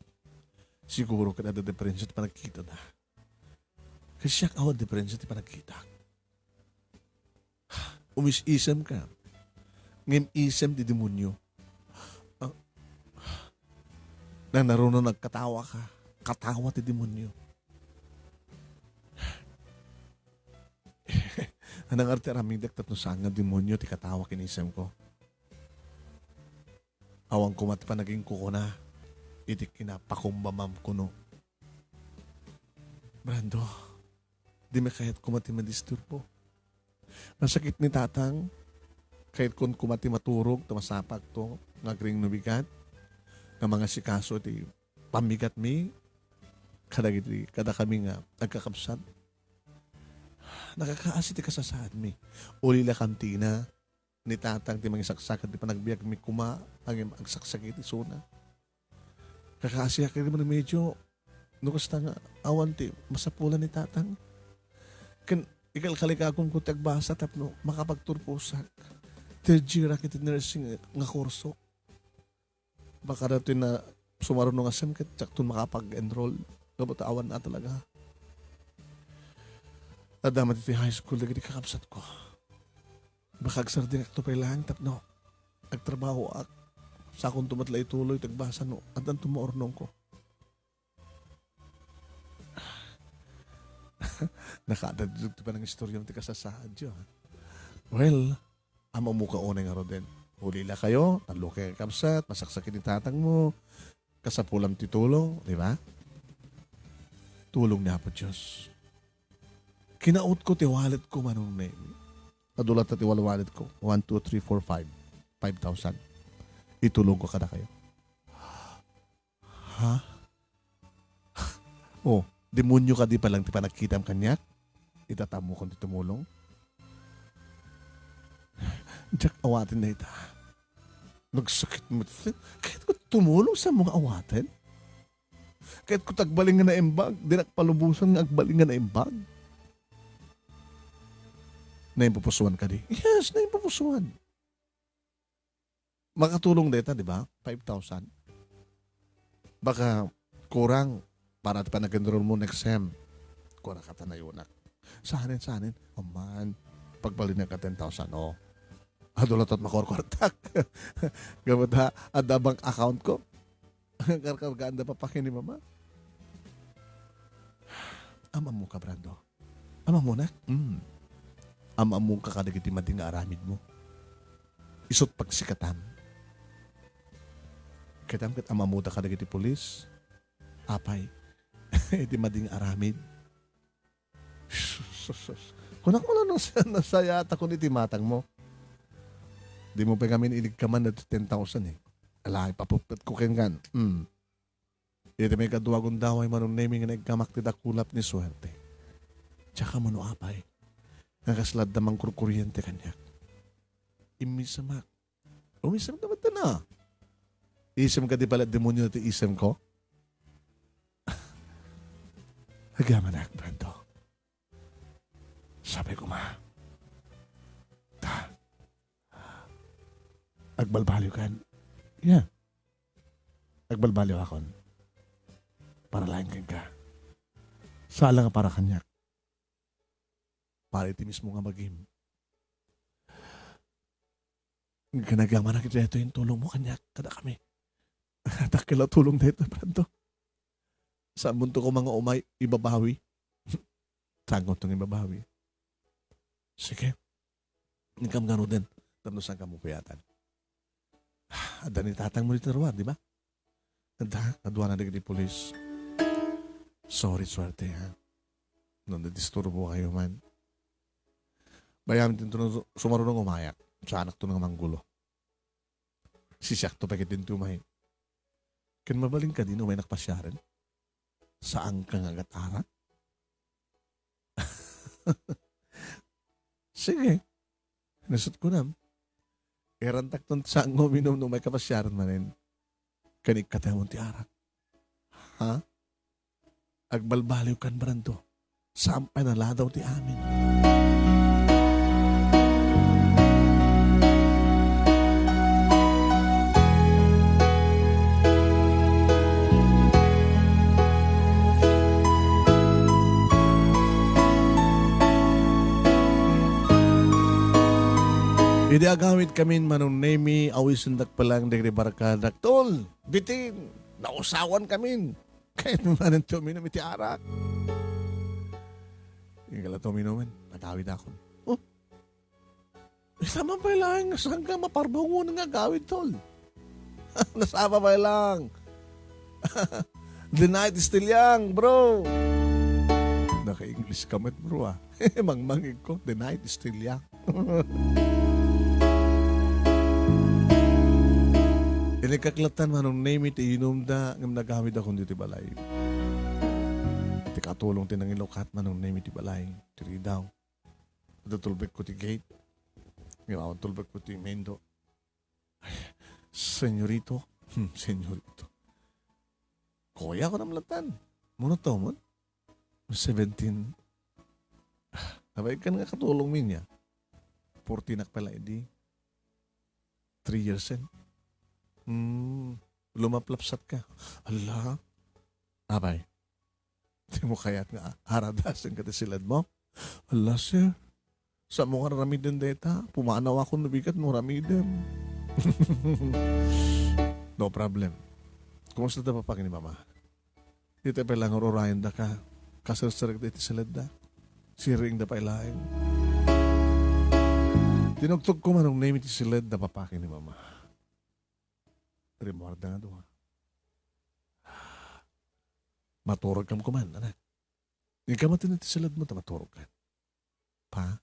Siguro ket adda diferensya ti panagkitada. Ket siak, awan diferensya ti panagkitak. Umis-isem ka. Ngem isem ti demonio. Ah, nanaruno nagkatawa ka. Katawa ti demonio. Anang arte aramidek tapno saan nga demonio ti katawa ken isemko. Awan koma ti panagingkukuna iti kinapakumbabam kuno. Brando, di makayat koma ti madisturbo. Masakit ni tatang, kayat kon koma ti maturog, ta masapakto, nga agring no bigat, nga mangasikaso ti pammigatmi, kadagiti, kadakami nga agkakabsat. Nakakaasi ti kasasaadmi. Ulila kantina, ni tatang ti mangisaksakat ti panagbiagmi koma, ngem agsaksakit isuna. Kakaasiak iti remedyo, no kasta nga awan ti masapulan ni tatang. Ken ikalkalikakon ko ti agbasa tapno makapagturposak. Third year ak iti nursing nga kurso. Baka datoy na sumaruno nga sem ket diakton makapag-enroll. Gapu ta awan na talaga. Adda met iti high school dagiti kakabsatko. Baka agsardengakto pay laeng tapno agtrabahoak. Sakonto met la ituloy ti agbasa no addanto maurnongko. Nakaadadidog ti panangistoriam ti kasasaadyo, ha? Well, am-ammoka unay ngaruden. Ulila kayo, tallo kayo kakabsat, masaksakit ni tatangmo, kasapulam ti tulong, di ba? Tulong ni Apo Dios. Kinautko ti walletko, Manong Nemi. Adu latta ti wal-, walletko. One, two, three, four, five. Five thousand. Itulongko kadakayo. Ha? Oh, demonyo kadi pay lang ti panagkitam kaniak? Ita ta ammokon ti tumulong? Diak awaten dayta. Nagsakit met. Kayatko tumulong, saanmo nga awaten? Kayatko ti agbalin nga naimbag. Dinak palubosan nga agbalin nga naimbag. Naimpupusuan kadi? Yes, naimpupusuan. Makatulong dayta, di ba? Five thousand. Baka kurang para ti panag-enroll mo next sem. Kurang ka ta nayunak. Saanen, saanen. Aman, pagbalinak a ten thousand, oh. Adu latta ti makurkuartak. Gapu ta, adda bank account ko. Karkargaan da papa ken ni mama. Am-ammoka, Brando. Am-ammonak? Mm. Am-ammoka kadagiti madi nga aramidmo. Isut' pagsikatam. Kitam ket am-ammoda kadagiti pulis. Apay, iti madi nga aramid. Kunak mo lang, nas-, nasayaat ako iti matangmo. Dimo pay ngamin inikkaman daytoy ten thousand eh. Ala, ipapupetko kenkan. Mm. Iti maikadua a gundaway, Manong Nemi, nga naiggamak ti dakulap ni suerte. Diak ammo no apay nga kasla adda mangkurkuriente kaniak. Immisemak. Umisemka met, na. Isem ka di pala demonyo ti isemko? Agyamanak, Brando. Sabi ko ma. Ta. Agbalbaliw kan. Yeah. Agbalbaliw akon. Para laeng kenka. Saan la nga para kaniak. Para iti mismo nga bagim. Kanagyamanak iti daytoy intulongmo kaniak, kadakami. Dakkel a tulong daytoy, Brando. Saanmonto koma nga umay, ibabawi. Saanko to nga ibabawi. Sige. Inkam ngaruden, tapno saanka mapuyatan. Adda ni tatangmo ditoy ruar, di ba? Adda, kaduana dagiti pulis. Sorry, suerte, ha? No nadisturbo kayo man. Bayam, tinto no sumarunong umayak. Saanakto nga manggulo. Sisiakto pay ket dinto umay. Ken mabalin kadi no umay nakapasiaren? Saanka nga agat-arak? Sige. Nasut kunam. Irantakton ti saan nga uminum no umay kapasiaren manen. Ken ikkatemon ti arak. Ha? Agbalbaliw kan, Brando. Saan pay naladaw ti amin. Idi agawid kamin, Manong Nemi, awisendak pay laeng dagiti barkadak. Tol, bitin, nausawan kamin. Kayatmi manen ti uminum iti arak. Ingala ti uminum, agawidakon. Oh, ita man pay laeng nga saanka maparbungon nga agawid, tol. Nasapa pay laeng. The night is still young, bro. Naka-English ka met, bro, ah. Mangmangeg ko, the night is still young. Inikaklattan, Manong Nemi, ti inumda, ngem nagawidakon ditoy balay. Ti katulong ti nangilukat, Manong Nemi, ti balay, ti ridaw. Adda tulbekko ti gate. Ngem awan tulbekko ti main door. Ay, senyorito. Hmm, senyorito. Kuya ko namlatan. Muna to, mon? Seventeen. Ah, abay, kan nga katulong mi niya. Fourteen ak pala idi. Three years en. Hmm, lumaplapsat ka. Ala. Abay. Di mo kayat nga aradasen ka ti siledmo? Ala, sir. Sa mo nga ramiden deta, pumanaw ako no bigat mo ramiden. No problem. Kumusta da papa ken ni mama? Dita pay laeng ur-urayen daka. Kaserserek da iti siledda. Siriing da pay laeng. Tinugtog ko, Manong Nemi, ti siledda papa ken ni mama. Rimmuarda nga dua. Maturog kam kuman, anak. Ikaw matin iti siledmo ta maturog ka. Pa,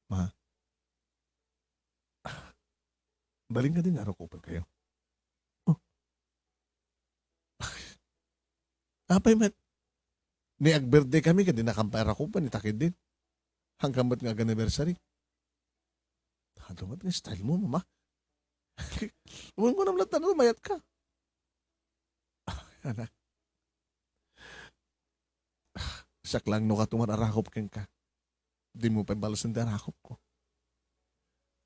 ma, balin kadi nga arakupen kayo. Oh. Apay met. Ni ag-birthday kami, kadi nakam pay arakupen, ita ketdin. Hangkan met nga ag-anniversary. Adu met nga style mo, mama. Wen ko namlatan, mayat ka. Anak. Siak lang no kato man arakup kenka. Di mo pay balasen ti arakup ko.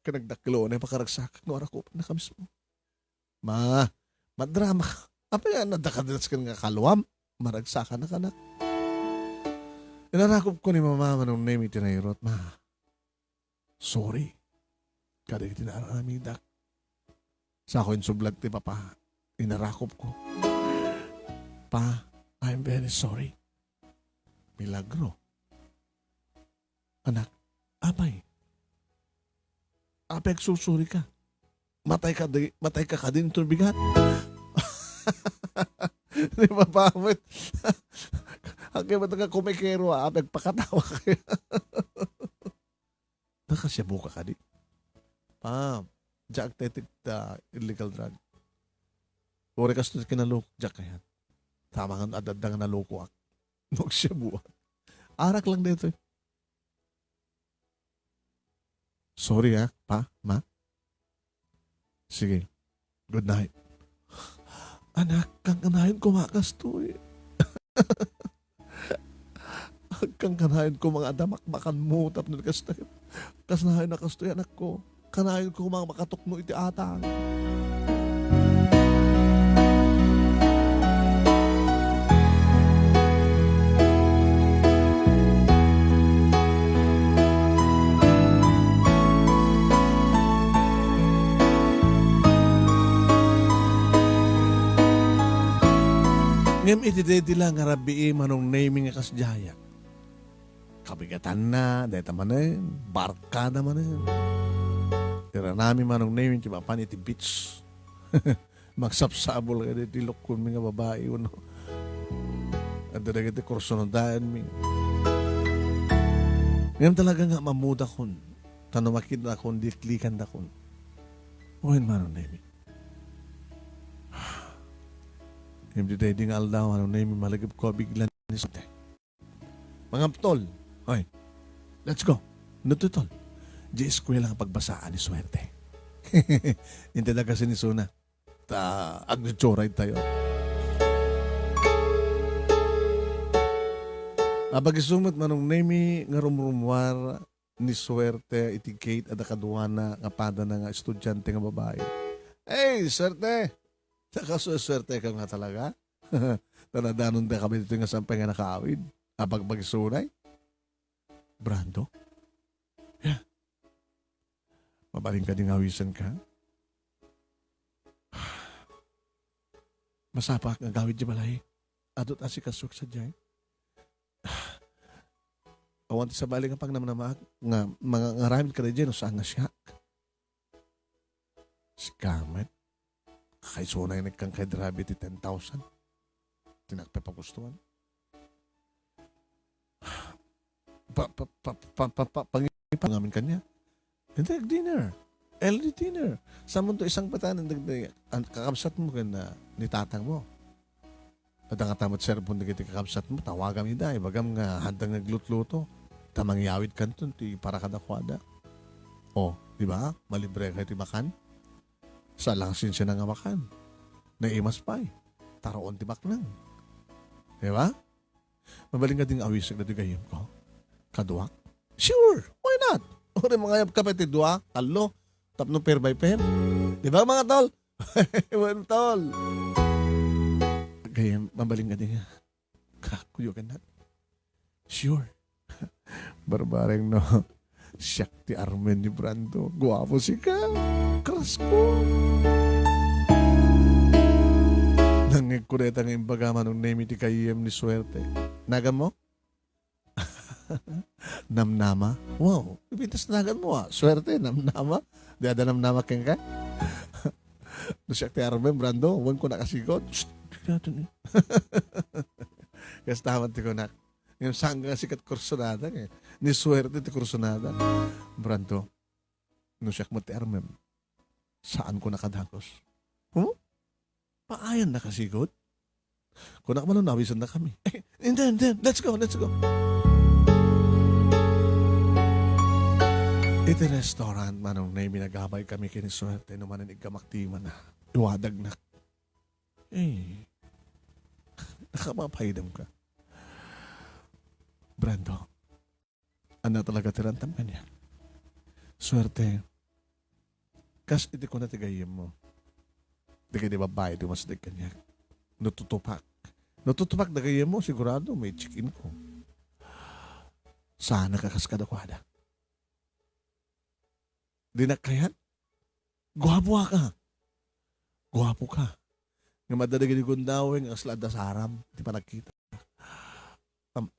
Ken nagdakkel unay pakaragsak no arakup na ka mismo. Ma, madrama ka. Apay nga nadakadalas ken nga kaluam? Maragsakan na kanak. Inarakup ko ni mama, Manong Nemi, ti nairot. Ma, sorry. Kadagiti naaramidak. Sa ako insublat ti papa, inarakup ko. Pa, I'm very sorry. Milagro. Anak, apay? Apay agsursuri ka? Matay ka di, matay ka kadin, bigat? Di ba, pamit? Ang kaya matang kumikero, ah, apay agpakatawa kayo. Nakasyabu ka kadi? Pa, diak agtetek ta illegal drug. Uri kasto ti kinaluk, diak kayat. Tamangan adda nga nalukoak. No agsiabuak. Arak lang daytoy. Sorry, ha, pa, ma. Sige. Good night. Anak, kankanayon koma kastoy. Agkankanayon koma nga adda makmakanmo tapno kasta. Kasnayon a kastoy, anakko. Kanayon koma nga makatukno iti atang. Ngem iti daydi la nga rabii, Manong Nemy, nga kasdiayak, kabigatanna, dayta manen, barkada manen. Iranami, Manong Nemy, ti mapan iti beach. Magsapsabol kadi ti lukkonmi nga babai, wenno adda dagiti kursunodanmi. Ngem talaga nga mamudakon, ta no makitadakon, liklikandakon. Wen, Manong Nemy. Ngem daydi nga aldaw, Manong Nemy, malagipko a bigla ni Suerte. Mangaptol. Oy, let's go. Nututol. Di eskwela nga pagbasaan ni Suerte. Inted a kasi ni Suna. Ta, agtsuray tayo. Apag-isu met, Manong Nemy, nga rumrumuar ni Suerte iti gate a kaduana nga padana nga estudiante nga babai. Hey, Suerte! Nakasusuerte ka nga talaga? Ta nadanonda kami ditoy nga sampay nga nakaawid. Apag-, apag-isu met? Brando? Yeah. Mabalin kadi nga awisenka? Masapa nga agawid diay balay. Adu ti asikasuek sadiay. Awan ti sabali nga pangnamnamaak nga mangangaramid kadi diay no saan nga siak. Sika met. Kakaisuna nga ikkan kay driver ti ten thousand. Ti nagpapagustuhan. Pa, pa, pa, pa, pa, pa, pangipan ngamin kanya. Hindi, dinner. Early dinner. Saan mo to isang patanan, dagdag, ang kakabsat mo kan, ah, ni tatang mo. Adda nga ta met cellphone dagiti kakabsat mo, tawagam ida, ibagam nga haantang naglutluto. Ta mangyawid kanton ti para kadakuada. O, di ba? Malibre kayo ti makan. Saan lang sinsinan nga makan. Naimas pay. Taroon ti baknang. Di ba? Mabalin kadi nga awisek dagiti gayyemko? Kaduak? Sure! Why not? Uray mangayabka pay ti dua, tallo, tapno pair by pair. Di ba, mga tol? Wen, tol. Gayyem, mabalin kadi nga kakuyogan na? Sure. Barbareng no. Siak ti armen ni Brando. Guapo sika. Crush ko. Nangngegko dayta nga imbaga, Manong Nemy, ti gayyem ni Suerte. Nagan mo? Namnama? Wow. Ipintas nagan mo, ah. Suerte, namnama. Di adda namnama kenka? No siak ti armen, Brando, wen ko nakasigod. Shh, di natin eh. Kasta man ti kunak. Ngem saan nga sikat kursunada, eh. Ni Suerte ti kursunada. Brando, no siak met ti armem, saan ko nakadagus. Huh? Paayan nakasigod? Kunak man no nawisan na kami. Eh, hindi, hindi. Let's go, let's go. Iti restaurant, Manong Nemy, nagabay kami ken ni Suerte no manen iggamak ti mana. Iwadagnak. Eh, nakapapaidam ka. Brando, ania talaga ti rantam kaniak? Suerte, kas iti kuna ti gayyemmo, dagiti babbai ti umasdeg kaniak. No tutupak. No tutupak da gayyemmo, sigurado, may chicken ko. Sana ka kas kadakuada. Dinak kayat? Guapo ka. Guapo ka. Nga madda dagiti gundaweng, kasla adda saram, ti panagkita. Am-,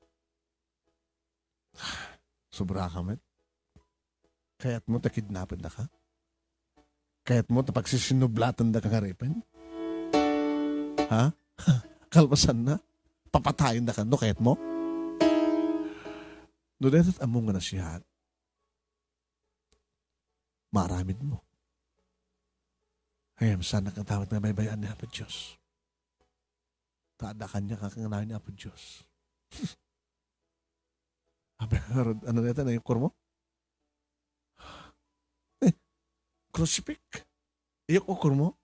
sobra ka met. Kayat mo ta kidnapenda ka? Kayat mo ta pagsisinublatenda ka nga repen? Ha? Kalpasan na? Papatayen da ka, no? Kayat mo? No, dayta ammo nga nasihat, maaramid mo. Ay, saan nakatamat nga baybay-an ni Apo Diyos? Ta adda kaniak a kanganayon ni Apo Dios. Abi ngarud, ano dayta nga iyukurmo? Eh, crucifix? Iyukurmo?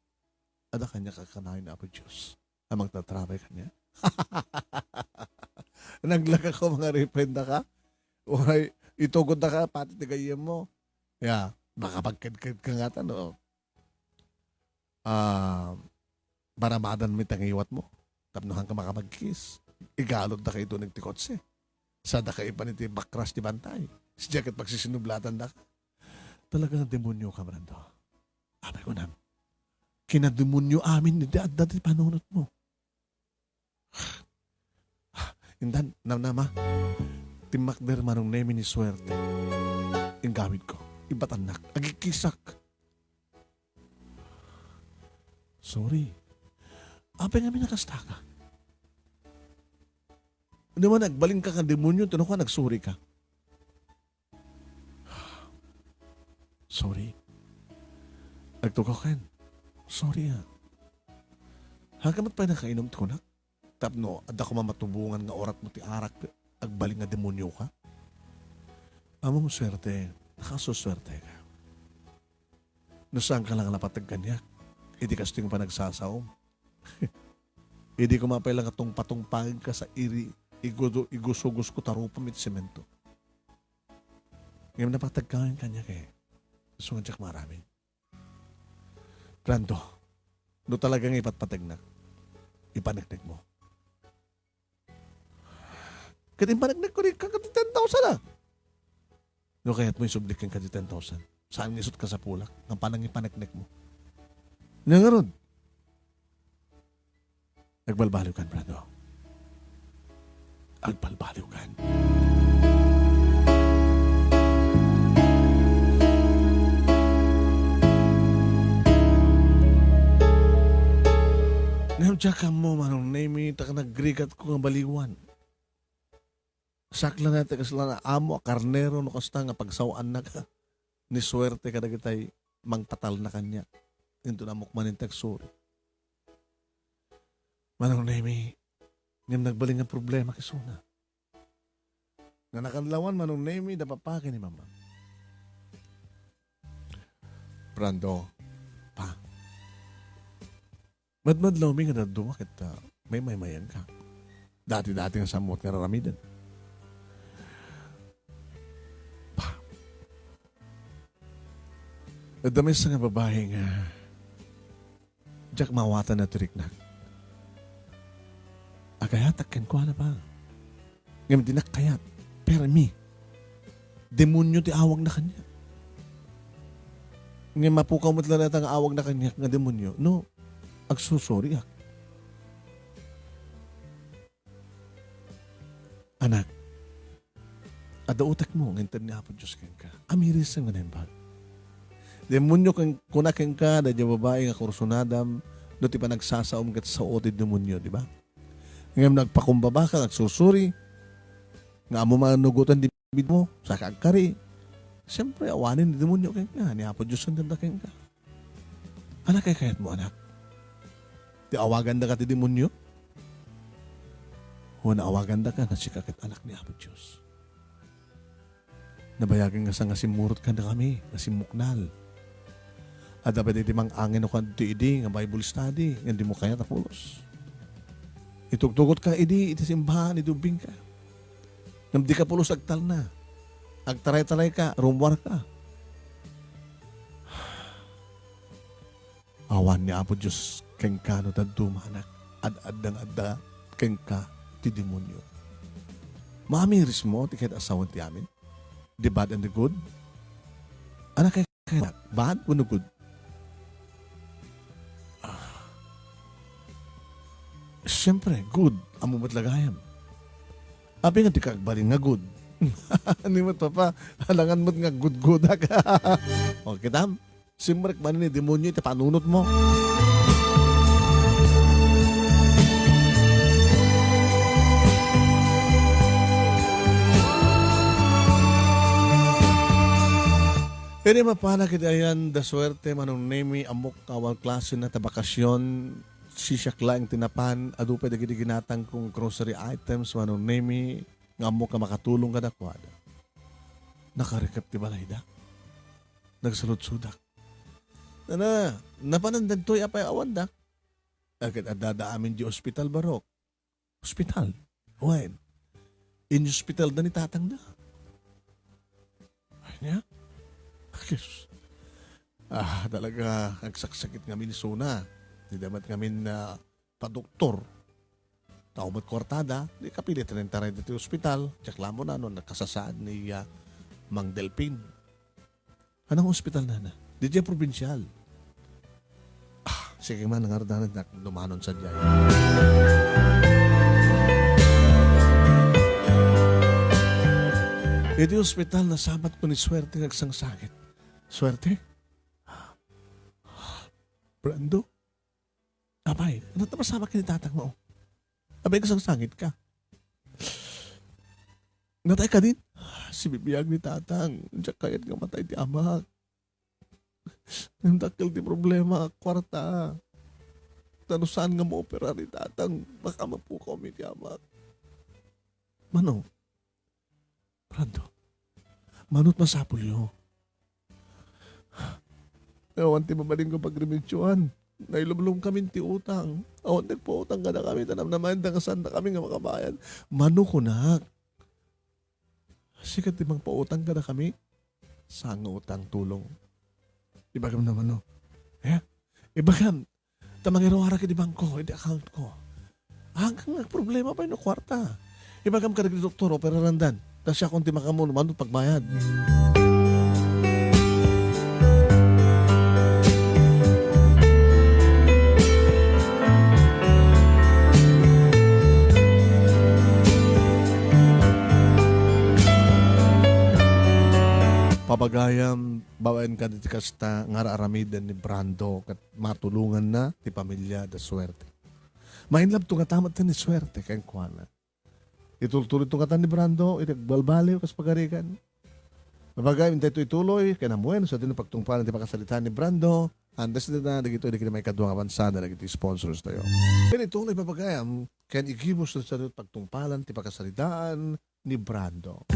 Adda kaniak a kanganayon ni Apo Dios a mangtatrabay kaniak. Naglagak ko, mga reprenda ka. Uray, itugod na ka, pati ti gayyem mo. Ya, baka pagkedked ka nga ta, no? Ah, baramadan mi ti nangiwat mo. Tapno haanka makapagkiss. Igalod da kayo nagtikotse. Sada kayo pa ni ti bakras ti bantay. Siya ket pagsisinublatan da ka. Talaga nga demonyo ka, Brando. Abi ko nam. Kinademonyo amin ni adda ti panunot mo. Intan, namnama, timmakder Manong Nemi ni suerte. Inggawid ko, ibatannak, agikkisak. Sorry. Apay nga minakasta ka? Ano man, nagbalin ka ka demonyo, tano ka, nagsuri ka. Sorry. Agtugaw ken. Sorry, ah. Haanka met pay nakainom ti kunak? Tapno, adda koma matubongan nga uratmo ti arak, agbalin nga demonyo ka? Ammom suerte, nakasuswerte ka. No saanka la nga napateg kaniak, iti kastoy nga panagsasaom. Idi koma pay la nga tungpatungpaenka sa iri, igudo-, igusugusko ta rupam iti semento. Ngem napateg ka kaniak, eh. Isu nga diak maaramid. Brando, no talaga nga ipatpategnak, ipaneknek mo. Ket impaneknek ko ni ka ti ten thousand, ah. No kayat mo isubli kenka ti ten thousand, saan nga isut kasapulak nga panangipaneknek mo. Nia ngarud, agbalbaliw kan, Brando. Agbalbaliw kan. Ngem diak ammo, Manong Nemi, ta nagrigat ko nga baliwan. Sakla na ti kasla nga amo a karnero no kasta nga pagsaw-annak ni suerte kadagitay mangtatalna kaniak. Inton ammok manen ti agsuri. Manong Nemi, ngem nagbalin nga problema kisuna. Nanakan lawan Manong Nemi da papa ken ni mama. Brando, pa. Madmadlawmi nga dadduma ket, ah, maymaymayanka. Dati-dati nga sammo ti araramidem. Pa. Adda maysa nga babai nga diak maawatan a ti rikna. Agayatak kenkuana pa. Ngem dinak kayat. Permi. Demonyo ti awagna kaniak. Ngem mapukaw met la dayta nga awagna kaniak nga demonyo no agsursuriak. Anak, adda utekmo nga inted ni Apo Dios kenka. Amirisem nga naimbag. Demonyo ken, kuna kenka, daydiay babai nga kursunadam, no ti panagsasaom ket sao ti demonyo, di ba? Ngem no agpakumbabaka, agsursuri, nga ammo manugotan ti bidmo, saka agkari, siyempre, awanen ni demonyo kenka, ni Apo Dios ken kenka. Ania ti kaykayatmo, anak? Ti awagandaka ti demonyo? Wen awagandaka nga sika ket anak ni Apo Dios? Nabayagen nga sa nga simmurot kadakami, nga simmuknal. Adda pay daydi mang-angin no kadi idi nga Bible study, ngem dimo kayat a pulos. Itugtugotka idi iti simbahan, idi ubbingka. Ngem dika pulos agtalna. Agtaray-tarayka, rummuarka. Awan ni Apo Dios kenka no dadduma, anak. Ad-adda nga adda kenka ti demonyo. Maamirismo ti kayat a sawen ti amin? The bad and the good? Ania ti kayat, bad wenno good? Ah. Siyempre, good. Ammo met la gayam. Apay nga dika agbalin nga good? Ni met, papa, alangan met nga gudgudak. O, kitam? Simrek manen ni demonyo iti panunotmo. Idi mapanak iti ayan da suerte, Manong Nemi, ammok nga awan klasena ta bakasion, Sisiak laeng ti napan, adu pay dagiti ginatangkong grocery items, Manong Nemi, nga ammok a makatulong kadakuada. Nakarikep ti balayda. Nagsaludsodak. Nana, napanan dagtoy apay awandak? Ket addada amin di ospital, Barok. Ospital? Wen, inospitalda ni tatangda. Ania? Jesus. Ah, talaga, agsaksakit ngamin isuna. Dida met ngamin, ah, padoktor. Tao met kuartada, di kapilit nen taray ditoy ospital. Diak la ammo no nakasasaad ni, ah, Mang Delpin. Anong ospital, nana? Didiay probinsial. Ah, sige man, ngarud, nana, dumanon sadiay. Iti ospital, nasabat ko ni Swerte nga agsangsangit. Swerte? Brando? Apay, ano ta masamak ni tatang mo? Apay, kasangsangitka. Natay ka din? Sibibiag ni tatang. Diak kayat nga matay ti amak. Ngem dakkel ti problema, kuarta. Ta no saan nga maopera ni tatang, baka mapukaw mi ti amak. Mano? Brando, mano ti masapulyo? Awan ti mabalin nga pagremedioan. Nailumlom kamin ti utang. Awan ti agpautang kadakami, ta namnamaenda nga saanda kami nga makabayad. Mano kunak? Sika ti mangpautang kadakami? Saan nga utang, Tulong? Ibagam naman, no? Eh? Ibagam, ta mangiruarak iti bangko, iti account ko. Hanggang nagproblema pay no kuarta. Ibagam kadagiti doktor, operarandan. Ta siakon ti makaammo no mano ti pagbayad. Papagayam, babaen kadagiti kasta nga ar-aramiden ni Brando ket matulonganna ti pamilya da Suerte. Main labto nga tamat ni Suerte kenkuana. Itultuloy to katan ni Brando iti agbalbaliw kas pagarigan. Papagayam, intay to ituloy ken ammoen, sa dino pagtungpalan ti pakasaritaan ni Brando. Antes dita, dagitoy dagiti maikadua nga bansa, dagiti sponsors tayo. Ken ituloy, papagayam, ken igibus sa dino pagtungpalan ti pakasaritaan ni Brando.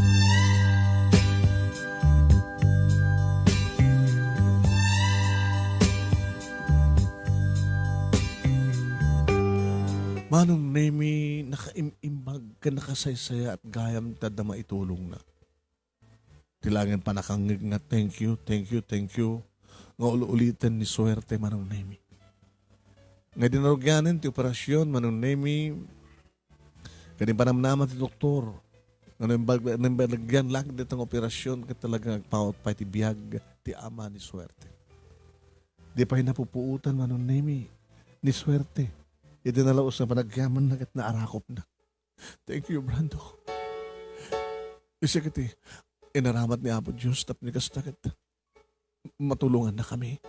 Manong Nemi, nakaim-imbag ken nakasaysayaat gayam ti adda maitulongna. Ti laeng pannakangngeg nga, "Thank you, thank you, thank you," nga ul-uliten ni Suerte, Manong Nemi. Nga dinarugianen ti operasyon, Manong Nemi, ken impanamnama ti doktor nga no imbag-, no imbalagyan laeng dayta nga operasyon, ket talaga agpawat pay ti biag ti ama ni Suerte. Di pay napupuotan, Manong Nemi, ni Suerte iti nalaus nga panagyamanna ket naarakopna. Thank you, Brando. Isu ket ti inaramat ni Apo Dios tapno kasta ket matulongannakami.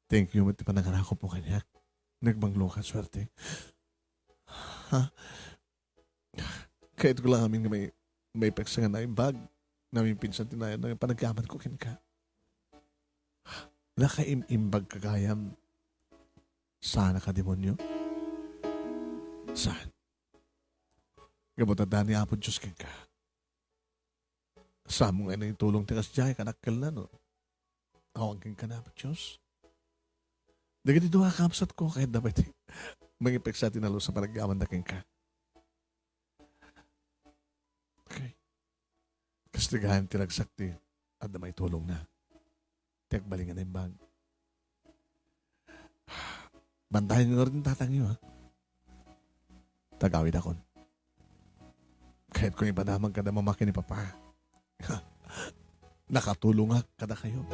Thank you met ti panangarakopmo kaniak. Nagbanglo ka, Suerte. Ha? Kayatko la ngamin nga mai-, maipeksa nga naimbag. Namin pinsan ti nayan nga panagyamanko kenka. Nakaim-imbag ka gayam. Saan a ka demonio? Saan? Gapu ta adda ni Apo Dios kenka. Saanmo nga inaitulong ti kasdiay kadakkelna, no? Awan kenka ni Apo Dios. Dagiti dua a kabsatko, kayatda pay ti mangipeksa ti nalaus a panagyamanda kenka. Okay. Kastigayan ti ragsak ti adda maitulongna. Ti agbalin nga naimbag. Bantayenyo ngarud ti tatangyo, ha? Tagawidakon. Kayatko nga ipadamag kada mamaki ni Papa. Nakatulongak kadakayo.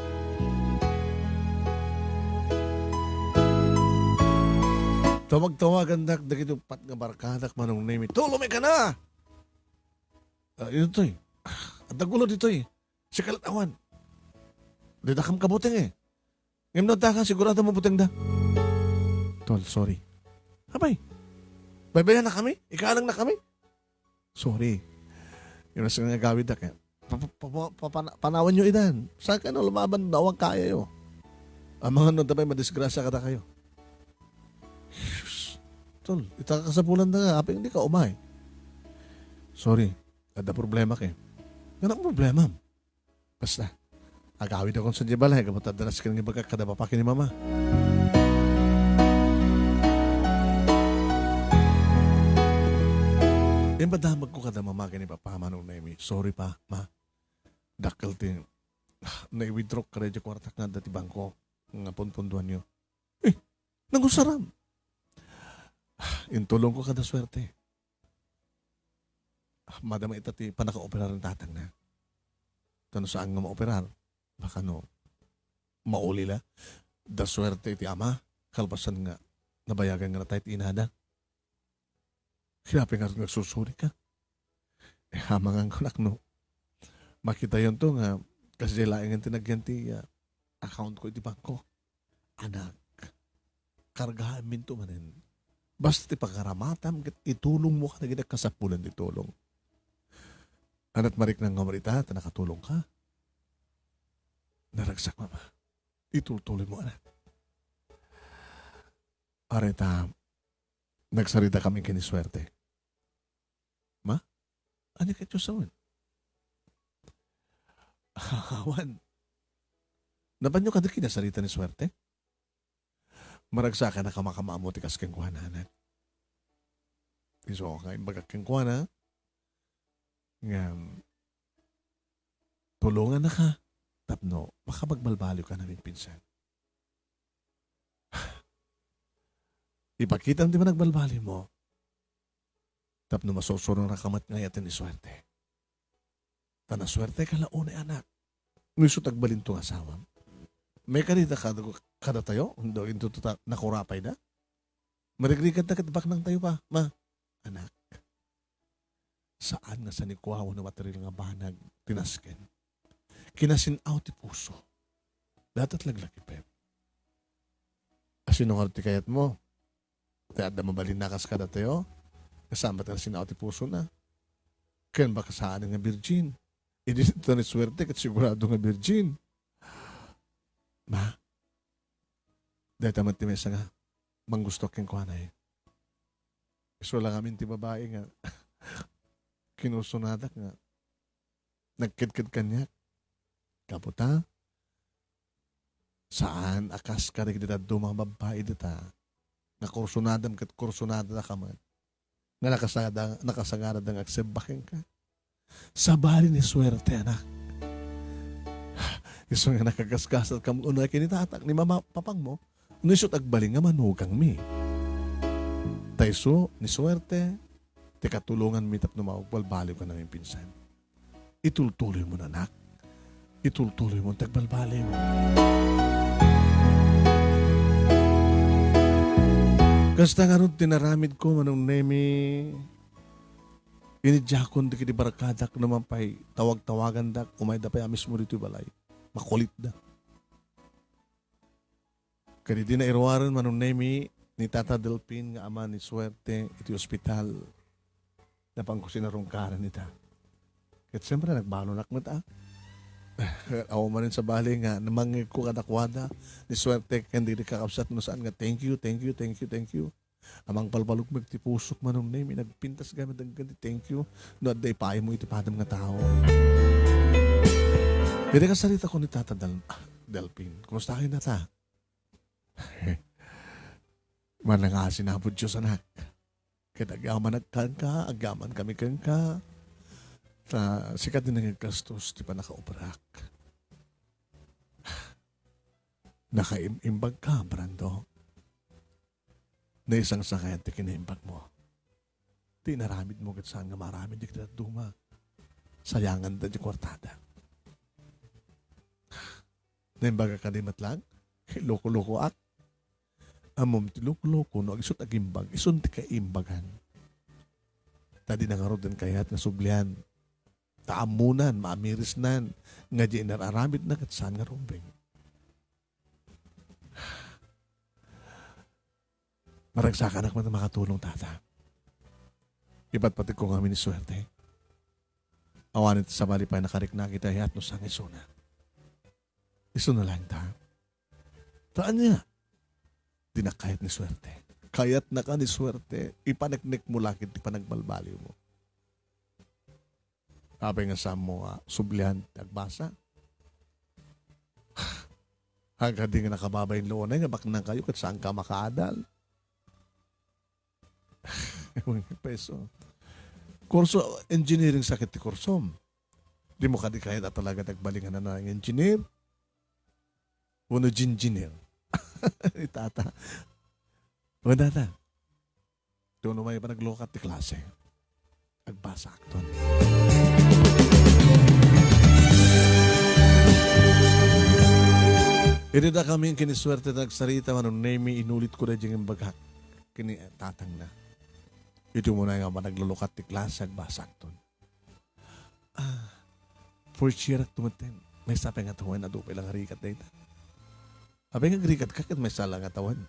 Tawag-tawagandak dagiti uppat nga barkadak, Manong Nemi. Tulong mi kana! Ah, itoy. Ah, adda gulo ditoy. Sika la't awan. Dita kam kabuteng, eh. Ngem no adda ka, sigurado mabutengda. Tol, sorry. Apay, baybayanna kami? Ikaalanna kami? Sorry. Ngem no sika nga agawidda, kaya pa-, pa-, pa-, pa-, pana-, panawanyo idan. Saan kayo lumaban no awan kayayo? Amangan no, adda pay madisgrasya kadakayo. Sus, tol, ita kasapulan na nga, apay dika umay. Sorry, adda problema kay. Ngano nga problema? Basta, agawidakon sadiay balay, gapu ta adda nasken nga ibagak kada papa ken ni mama. Impadamagko kada mama ken ni papa, Manong Nemi. Sorry pa, ma. Dakkel ti, ah, nai-withdraw kada diay kuartak nga adda ti bangko nga punpundoanyo. Eh, nangusaram. Ah, intulongko kada suerte. Ah, madama ita ti pannakaoperar ni tatangna. Ta no saan nga maoperar, baka no, mauli la. Adda suerte iti ama, kalpasan nga nabayagan nga natay ti inada. Kinapi nga nagsusurika. Eh, amangan ko, anak, no. Makitayonto nga, kasdiay laengen ti nagyan ti, ah, account ko iti bangko. Anak, kargaenminto manen. Basta ti pangaramatam, ket itulongmo kadagiti kasapulan ti tulong. Ania ti mariknam nga marita, ta nakatulongka. Naragsak, mama. Itultuloymo, anak. Arita, nagsaritakami ken ni Suerte. Ma? Ania ket ti sawen? Awan. Napanyo kadi kinasarita ni Suerte? Maragsakan a kamakam-ammo ti kas kenkuana, anak. Isu nga imbagak kenkuana nga tulongannaka tapno makapagbalbaliwka namin pinsan. Ipakitam ti panagbalbalimo tapno masursuronaka met nga ayaten ni Suerte. Ta nasuerteka la unay, anak. No isu ti agbalinto nga asawam. Maikari da kada, kadatayo, no into ta nakurapay da. Marigrigat da ket baknang tayo pa, ma, anak. Saan nga sanikuawan a material nga banag ti nasken. Kinasin-aw ti puso. Datat laglakipem. Asino nga ti kayatmo? Ti adda mabalinna kas kadatayo? Kasama ti nasin-aw ti pusona. Ken baka saan nga virgin. Idi ita ni Suerte, ket sigurado nga virgin. Ma, dayta met ti maysa nga manggusto kenkuana, eh. Isu la ngamin ti babai nga kinursonadak nga nagkedked kaniak. Gapu ta, saan a kas kadagiti dadduma nga babbai dita. Nakursonadam ket kursonadaka met. Nga nakasada-, nakasangarada nga agsebba kenka. Sabali ni Suerte, anak. Isu nga nakagasgasat kam unay ken ni tatak, ni mama, papangmo, no isu ti agbalin nga manugangmi. Ta isu ni Suerte, ti katulonganmi tapno mapagbalbaliwka namin pinsan. Itultuloymo, anak. Itultuloymo ti agbalbaliw. Kasta ngarud ti naramidko, Manong Nemi. Inidiakon dagiti barkadak no man pay tawag-tawagandak, umayda pay a mismo ditoy balay. Makulitda. Ket idi nairuaren, Manong Nemi, ni Tata Delfin nga ama ni Suerte iti ospital, napanko sinarungkaren ita. Ket siempre, nagbalonak met, a. Awan manen sabali nga namangngegko kadakuada ni Suerte ken dagiti kakabsat no saan nga, "Thank you, thank you, thank you, thank you." Amang palpalukmeg ti pusok, Manong Nemi, nagpintas gayam dagiti thank you no adda ipaaymo iti padam nga tao. Iti kasaritakon ni Tata Del-, ah, Delfin, kumusta kayo, Tata? Manangasin Apo Dios, anak. Ket agyamanak kenka, agyamankami kenka. Ta sika ti nangigkastos ti pannakaobrak. Nakaim-imbagka, Brando. Naisangsangayat ti kinaimbagmo. Ti inaramidmo ket saan nga maaramid dagiti dadduma. Sayanganda ti kuartada. Naimbagak kadi met lang? Loko-lokoak. Ammom ti loko-loko no agisu't agimbag, isun ti kaimbagan. Ta dina ngaruden kayat nga sublian. Ta ammonan, maamirisnan, nga diay inar-aramidna ket saan nga rumbeng. Maragsakanak met a makatulong, Tata. Ipatpategko ngamin ni Suerte. Awan iti sabali pay nakariknak iti ayat no sangisuna. Isuna laeng ta. Ta ania? Dinak kayat ni suerte. Kayatnaka ni suerte. Ipaneknekmo la ket ti panagbalbaliwmo. Apay nga saanmo nga sublian ti agbasa? Agadi nga nakababain la unay nga baknang kayo ket saanka makaadal. Peso. Kurso, engineering sa ket ti kursom. Dimo kadi kayat a talaga ti agbalingan a nangeng engineer? Wenno ginjinir? Ni tata. O, tata. Ti unay a panaglukat ti klase. Agbasa akton. Idi dakami ken ni suerte ti nagsarita, Manong Nemi, inulitko daydi nga imbagak ken ni tatangna. Idi umuna nga managlulukat ti klase, agbasa akton. Ah, first year ak tumeten. Maysa pay nga tawen, adu pay la nga rigat dayta. Apay nga agrigat ka ket maysa la nga tawen?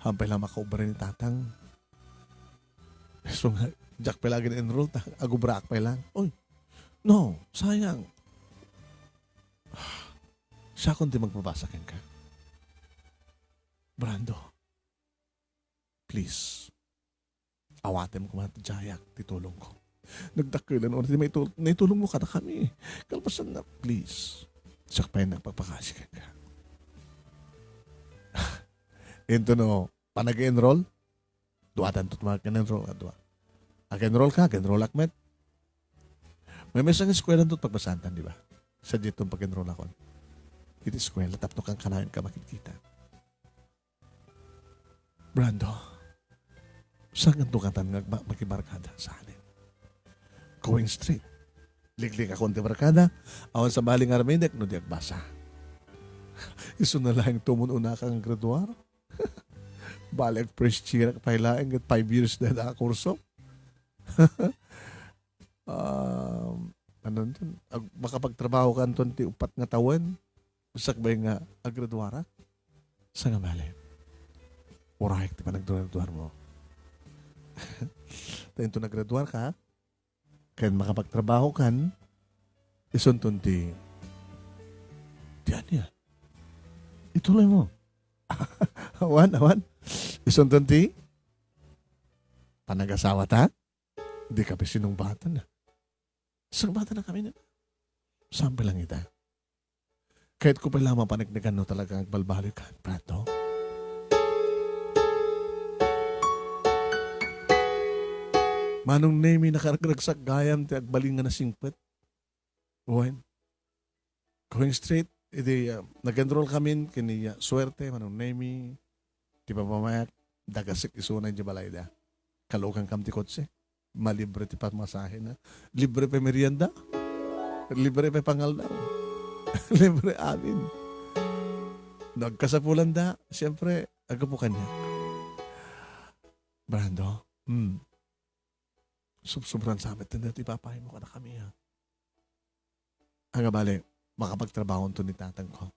Hampay la makaubra ni tatang. So nga, diak pay la agin-enroll ta, agubraak pay lang. Oy, no, sayang. Siakon ti magpabasa kenka. Brando, please. Awatem koma ti jayak ti tulongko. Nagdakkelan unay ti maitul-, naitulongmo kadakami. Kalpasanna, please. Siak pay nagpakpakasi kenka. Into no, panag-enroll? Duatanto ti mag-enroll, a dua. Ag-enroll ka, ag-enrollak met. Maymaysa nga eskuela anto ti pagbasaantan, di ba? Sadiay ti pag-enrollakon. Iti eskuela, tapno kankanayon ka makidkita. Brando, saan nga dukatan nga agba-, makibarkada sa amin? Going straight. Ligligakon ti barkada, awan sabali nga araminek no di agbasa. Isu na laeng tumon unaka nga graduar. Bale, ag first year ak pay laeng, ket five years na da kurso. Um, ano yun? Ag-, makapagtrabaho ka anton ti upat nga tawen, sakbay nga agraduarak. Sa nga bale, urayak ti panagduarduarmo. Ta into nagraduar ka, ken makapagtrabaho kan, isunton ti, ti ania? Ituloy mo. Awan, awan. Isunton ti, panagasawa ta? Di ka pa sinungbatan na. Sungbatan na kami na. Sample lang ita. Kahit ko pa lamang panagnagan no talagang agbalbaliw ka, Brando. Manong Nemi, nakaragragsak gayam ti agbalin nga nasingpet. Wen. Going straight, idi, ah, nag-enroll kami ken ni, ah, Suerte, Manong Nemi, ti pamamayak, dagasek isuna idiay balayda. Kalukan kam ti kotse. Malibre ti pamasahena. Libre pay merienda. Libre pay pangaldaw. Libre amin. No agkasapulanda, siyempre, aggapu kaniak. Brando, hmm. Subsobran sa met ti ipapaymo kadakami, ha? Ag, bale, makapagtrabaho anto ni tatangko.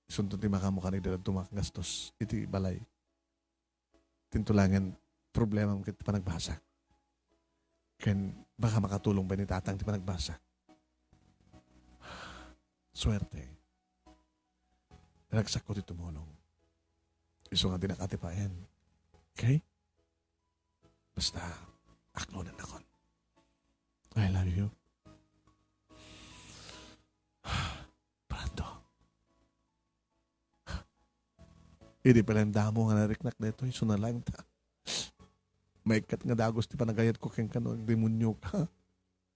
Isunto ti makaammo kadagiti dadduma nga gastos iti balay. Tintulangen problemam ket ti panagbasa. Ken baka makatulong pay ni tatang ti panagbasa. Suerte. Ragsakko ti tumulong. Isu nga dinaka atipaen. Okay? Basta, aklonennakon. I love you. Brando. Idi pay laeng damo nga nariknak daytoy, isu na laeng ta. Maikkat nga dagus ti panagayatko kenka no agdemonioka.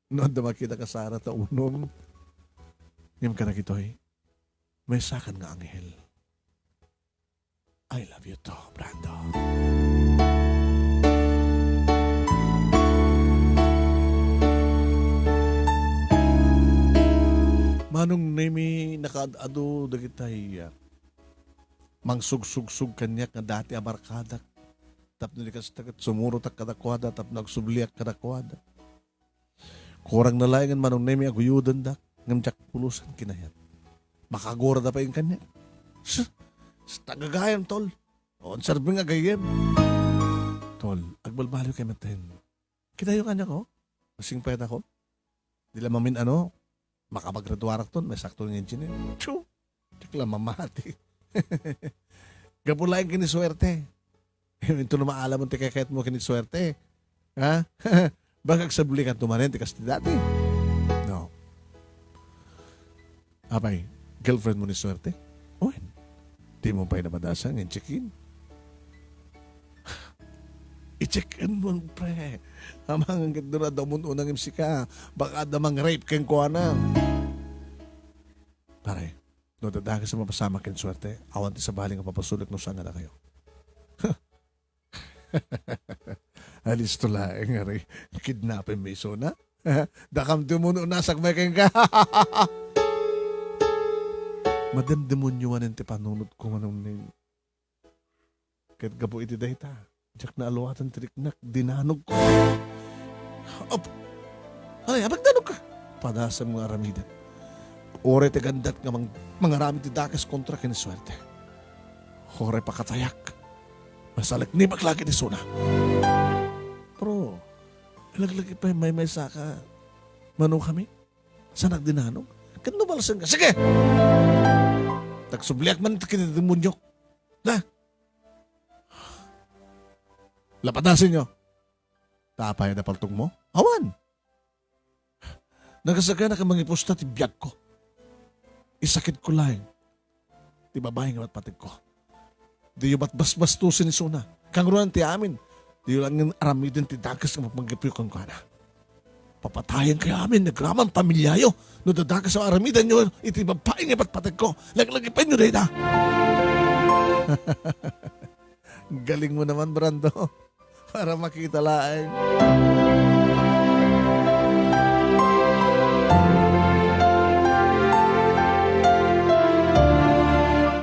No adda makita ka sara ta unom. Ngem kadagitoy, maysakan nga anghel. I love you too, Brando. Manong Nemi, nakaad-adu dagitay, ah, mangsugsugsog kaniak nga dati a barkadak. Tapno di kasta ket sumurotak kadakuada, tapno agsubliak kadakuada. Kurang na laengen, Manong Nemi, aguyodendak, ngem diak pulosan kinayat. Makagurada pay kaniak. Sus, sus, tagagayam, tol. On serbi nga gayyem. Tol, agbalbaliw kay metten. Kitayo kaniak, oh. Masingpet ako. Di la mamin-ano, makapagraduarak ton, maysakto nga engineer. Tiyo! Di la mamati. Gapu laeng ken ni suerte. Inton no maalamon ti kayatmo ken ni suerte. Ha? Baka agsablikanto manen ti kas ti dati. No. Apay, girlfriend mo ni suerte? Wen. Di mo pay napadasan nga i-check-in. I-check-in mo, pre. Amangan ket duna daw mo unang imsika. Baka adda mang-rape kenkuana. Pare, no dadagas a mapasamak ken suerte, awan ti sabali nga papasulek no saan nga dakayo. Alisto laeng, ari. Kidnapem mi isuna. Dakam ti umunu-unasak met kenka. Mademdemonioanen ti panunotko, Manong Neng. Ket gapu iti dayta, diak naaluatan ti riknak, dinanogko. Ap-, ay, apagdanogka? Padasem nga aramidek. Uray ti gandat nga mang-, mangaramid ti dakes kontra ken ni suerte. Uray pakatayak. Masaleknibak la ket isuna. Pero, laglagi pay maymaysaka, mano kami? Saan agdinanog? Ket no balsenka, sige! Tagsubliak man ket iti demoniok. Na? Lapadasenyo. Ta apay a napaltogmo? Awan. Nagasaganak a mangipusta ti biagko. Isakitko laeng ti babai nga patpategko. Diyo batbasbastusen isuna. Kangrunan ti amin. Diyo laeng aramiden ti dakes nga mapanggapuyo kenkuana. Papatayenkayo amin, agraman, pamiliayo. No dadagas a aramidenyo iti babai nga patpategko, laglagipenyo dayta. Galing mo naman, Brando. Para makita laeng.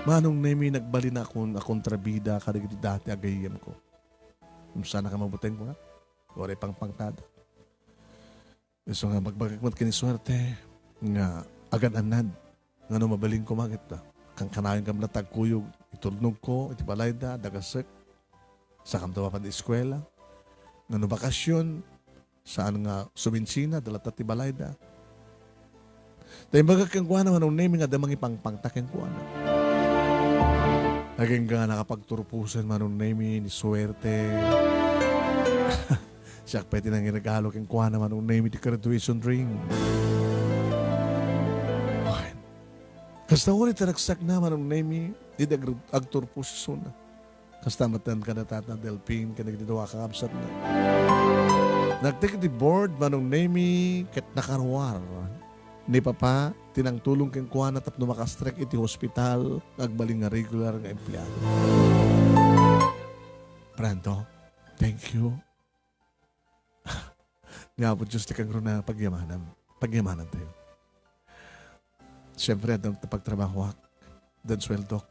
Manong Nemi, nagbalin akon a kontrabida kadagiti dati a gayyemko. Umsana ka mabuteng ko na. Uray pangpangtada. Isu nga magbagak met ken ni suerte nga agan-annad nga no mabalin koma ket kankanayon kam latta agkuyog, itulnogko iti balayda, dagasek, sakamto mapan ti eskuela, nga no bakasyon, saan nga suminsina, dalatta ti balayda. Ta imbagak kenkuana, Manong Nemi, nga adda mangipangpangta kenkuana. Agingga nakapagturposen, Manong Nemi, ni suerte. Siak pay ti nangiregalo kenkuana, Manong Nemi, ti graduation ring. Wen. Kasta uray ti ragsakna, Manong Nemi, idi ag-, agturpos isuna. Kasta met kada Tata Delpin ken dagiti dua a kakabsatna. Nagtek iti board, Manong Nemi, ket nakaruar ni Papa ti nangtulong kenkuana tapno makastrek iti hospital nga agbalin nga regular nga empleado. Brando, thank you. Ni Apo Dios ti kangruna, pagyamanam. Pagyamanantayo. Siyempre, adda pagtrabahoak. Adda suweldok.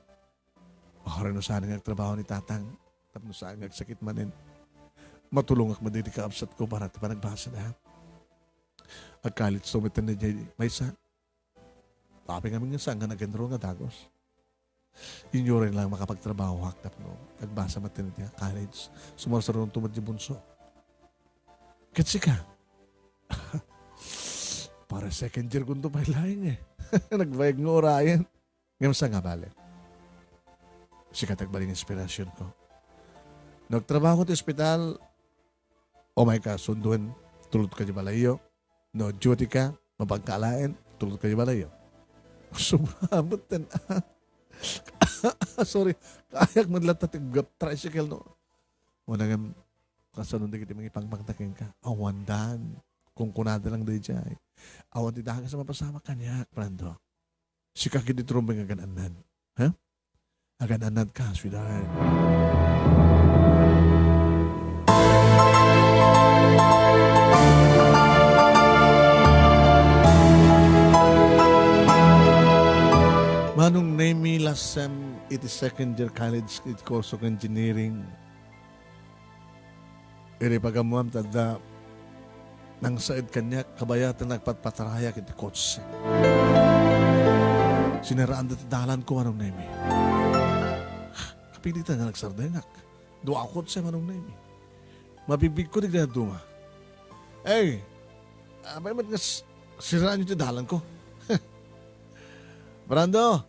Uray no saan nga agtrabaho ni Tatang, tapno saan nga agsakit manen. Matulongak met dagiti kaabsatko para ti panagbasada. Agkalitso met idiay maysa. Apay ngamin nga saan nga nag-enroll nga dagus? Inyuray lang makapagtrabahoak tapno agbasa met idiay college. Sumarsaruanto met diay bunso. Ket sika? Para second year kunto pay laeng eh. Nagbayag nga urayen. Ngem saan nga bale? Sika ti agbalin nga inspirasionko. No agtrabaho ti ospital, umayka, sunduen, tulodka diay balayyo. No duty ka, mapanka alaen, tulodka diay balayyo. Sobra met ten. Sorry. Kayak met latta ti gap tricycle, no? Una ngem, kasano dagiti mangipangpangta kenka? Awandan. Kunkunada lang daydiay. Awan ti dakes a mapasamak kaniak, Brando. Sika ketdi ti rumbeng agan-annad. Ha? Agan-annadka, sweetheart. Manong Nemi, last sem iti second year college iti course of engineering. Iti pagammoam ta adda nangsaed kaniak, kabayatan nagpatpatarayak iti kotse. Sinaraanda ti dalanko, Manong Nemi. Kapilitan nga nagsardengak. Dua a kotse, Manong Nemi. Mabigbigko dagiti dadduma. Ey, apay met nga s-, siraanyo ti dalanko? Brando,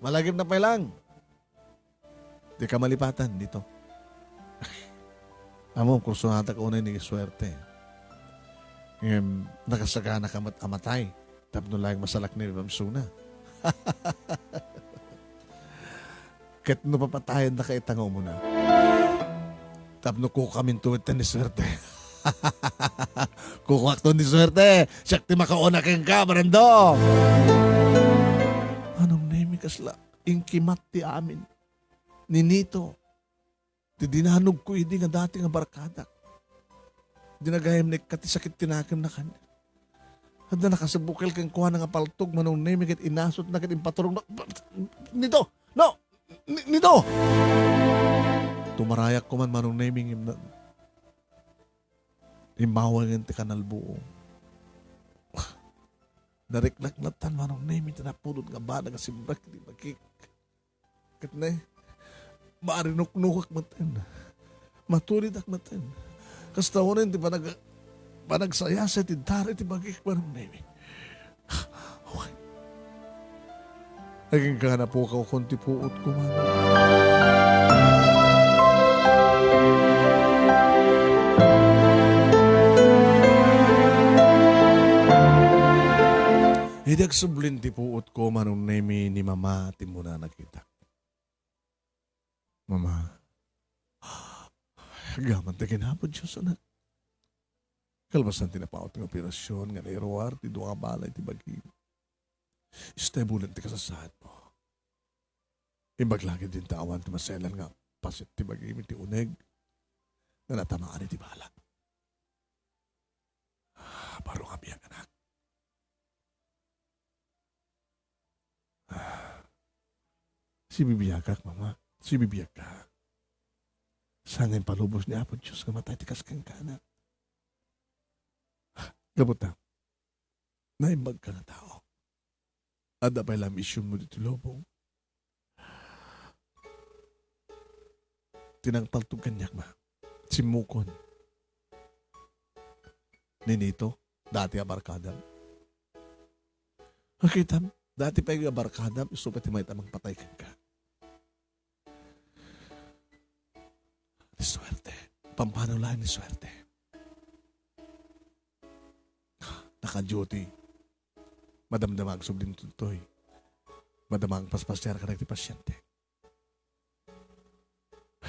Malagipna pay laeng. Dika malipatan dito. Ammom, kursonadak unay ni Suerte. Ngem, nakasagana ka met a matay. Tapno laeng masalak ni Mamsuna. Ket no papatayen daka ita nga umuna. Tapno kukaminto met ni Suerte. Kukuakto ni Suerte. Siak ti makauna kenka, Brando. Manong Nemi, kasla inkimat ti amin. Ni Nito. Ti dinanogko idi nga dati nga barkadak. Dinagayam ni ka ti sakit ti nakemna kaniak. Adda nakasabukil kenkuana nga paltog, Manong Nemi, ket inasutna ket impaturongna. Nito! No! Ni-, Nito! Tumarayak koman, Manong Nemi, ngem na-, immawangen ti kanalbuong. Nariknak natan, Manong Nemi, ti napudot nga banag a simbag iti bagik. Ket ne, marinuknukak metten. Maturidak metten. Kasta unen ti panag-, panagsayasay ti dari ti bagik, Manong Nemi. Agingga na pukaw kon ti puot ko, Manong. Idi agsublin ti puot ko, Manong Nemi, ni Mama ti muna nakitak. Mama, agyamanak ken Apo Dios, anak. Kalpasan ti napaut nga operasyon nga nairuar ti dua nga bala iti bagim. Stable ti kasasaadmo. Imbag la ketdin ta awan ti maselan nga paset ti bagim iti uneg nga natamaan iti bala. Baro nga biag, anak. Sibibiagak, Mama. Sibibiagak. Saan nga impalubos ni Apo Dios nga matay ti kas kenka, anak? Gapu ta, naimbag ka nga tao. Adda pay la misionmo ditoy lubong. Ti nangpaltog kaniak, Ma. Simmukon. Ni Nito, dati a barkadam. Nakitam, dati pay a barkadam, isu pay ti mayat a mangpatay kenka. Ni Suerte. Pampano laeng ni Suerte. Naka-duty. Madamdama agsublin ditoy. Madama agpaspasiar kadagiti pasiente.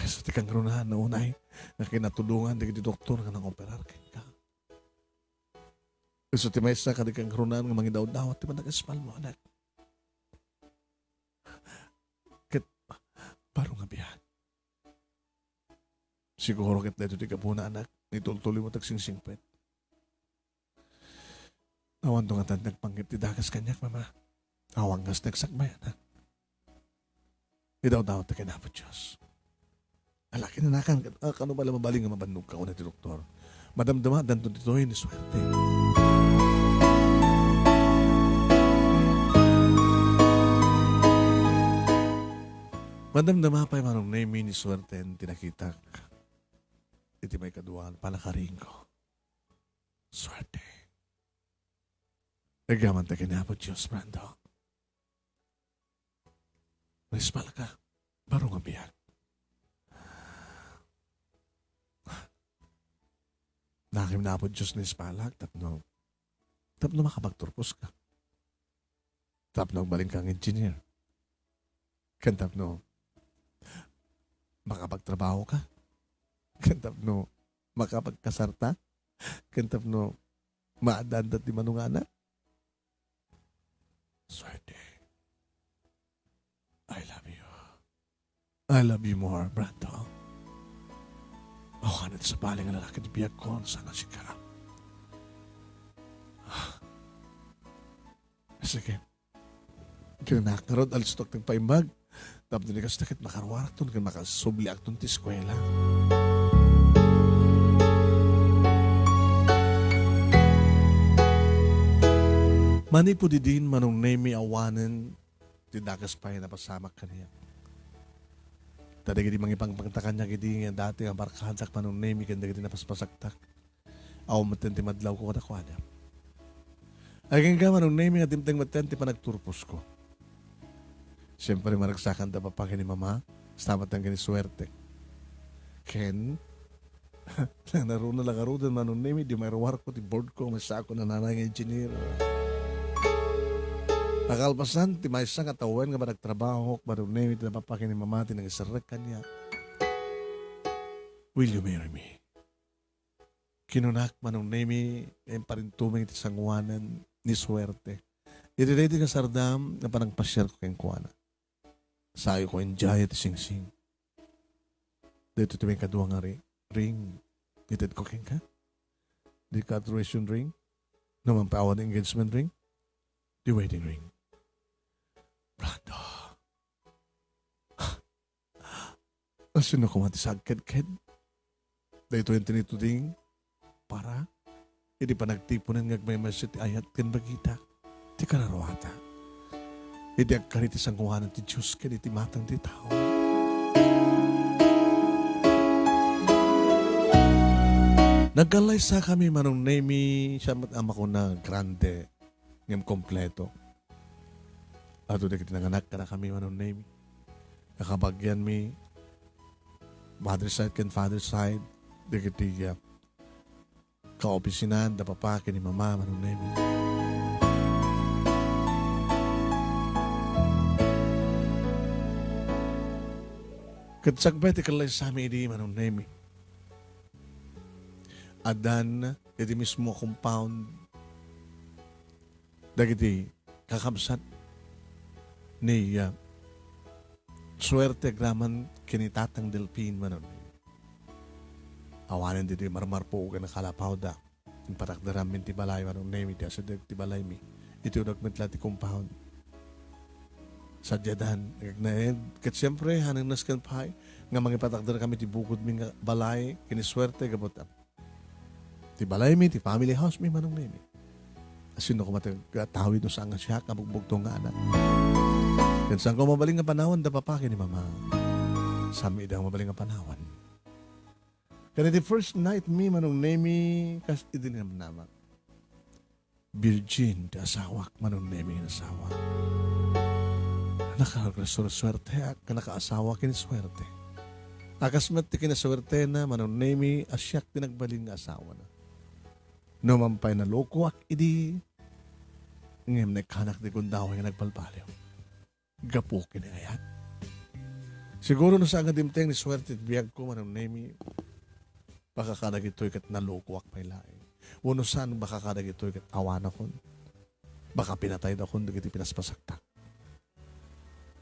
Isu ti kangrunaan nga unay nga kinatulongan dagiti doktor nga nangoperar kenka. Isu ti maysa kadagiti kangrunaan nga mangidawdawat ti panag-espelasmo, anak. Ket baro nga biag. Siguro ket daytoy ti gapuna, anak, nga itultuloymo ti agsingsingpet. Awanto ngatan ti agpanggep ti dakes kaniak, Mama. Awan kas ti agsakbay, anak. Idawdawat ta ken Apo Dios. Ala, kinanakan, ah, kano pay la mabalin nga mabannog ka, kuna ti doktor. Madamdama, danton ditoy ni Suerte. Madamdama pay, Manong Nemi, ni Suerte ti nakitak iti maikadua a panakariingko. Suerte. Agyamanak ken Apo Dios, Brando. Naispalak ka. Baro nga biag. Nakim ni Apo Dios naispalak tapno, tapno makapagturpos ka. Tapno agbalin ka nga engineer. Ken tapno makapagtrabaho ka. Ken tapno makapagkasar ta. Ken tapno maadanda ti manungana. Suerte. I love you. I love you more, Brando. Awanen ti sabali nga lalaki ti biagko, saan a sika. Sige. Kinanak ngarud, alistok ti agpaimbag. Tapno di kasta ket makaruarakton ken makasubliakton ti eskuela. Manipud idin, Manong Nemi, awanen ti dakes pay napasamak kaniak. Ta dagiti mangipangpangta kaniak idi nga dati nga barkadak, Manong Nemi, ken dagiti napaspasaktak. Awan metten ti madlawko kadakuada. Agingga, Manong Nemi, nga dimteng metten ti panagturposko. Siyempre, maragsakan da papa ken ni mama, kasta met ken ni suerte. Ken, nanaruna la ngaruden, Manong Nemi, idi mairuarko ti board ko, maysako a nanay nga engineer. Nakalpasan ti maysa nga tawen nga panagtrabahok, Manong Nemi, ti papa ken ni mama ti nangiserrek kaniak. "Will you marry me?" Kinunak, Manong Nemi, nga imparintumeng iti sangoanan ni suerte. Iti daydi nga sardam nga panangpasiarko kenkuana. Sayo ko indiaya ti singsing. Daytoy ti maikadua nga ri-, ring. Itedko kenka? Di graduation ring? No man pay awan engagement ring? Di wedding ring. Brando. Asino koma ti sagkedked? Daytoy ti nituding para iti panagtiponen nga agmaymaysa ti ayat ken bagita ti kararuata. Iti agkari ti sangoanan ti Dios ken iti matang ti tao. Nagkallaysakami, Manong Nemi, siya met a makuna grande ngem kompleto. Adu dagiti nanganak kadakami, Manong Nemi. Nakabagianmi, mother side ken father side, dagiti, ah, kaopisinaan da papa ken ni mama, Manong Nemi. Ket sakbay ti kallaysami idi, Manong Nemi, addan iti mismo a compound dagiti kakabsat ni, ah, suerte agraman ken ni Tatang Delfin, Manong Nemi. Awanen ditoy marmarpuogan a kalapawda. Impatakderanmin ti balay, Manong Nemi, ti asideg ti balaymi. Iti uneg met la ti compound. Sadiadan, nagnaed, ket siempre, hanengnasken pay nga mangipatakder kami ti bukodmi nga balay, ken ni suerte, gapu ta ti balaymi, ti family house mi, Manong Nemi. Asino koma ti agtawid no saan nga siak a bugbugtong nga anak? Ken saanko mabalin nga panawan da papa ken ni mama. Saanmi ida mabalin nga panawan. Ken iti first night mi, Manong Nemi, kas idi namnamak. Virgin ti asawak, Manong Nemi, nga asawa. Nakasursuerteak, nakaasawa ken suerte. A kas met ti kinasuertena, Manong Nemi, a siak ti nagbalin nga asawana. No man pay nalukoak idi, ngem naikkanak ti gundaway nga nagbalbaliw gapu ken ni ayat. Siguro no saan nga dimteng ni suerte ti biagko, Manong Nemi, baka kadagitoy ket nalukoak pay laeng. Wenno saan, baka kadagitoy ket awanakon. Baka pinataydakon dagiti pinaspasaktak.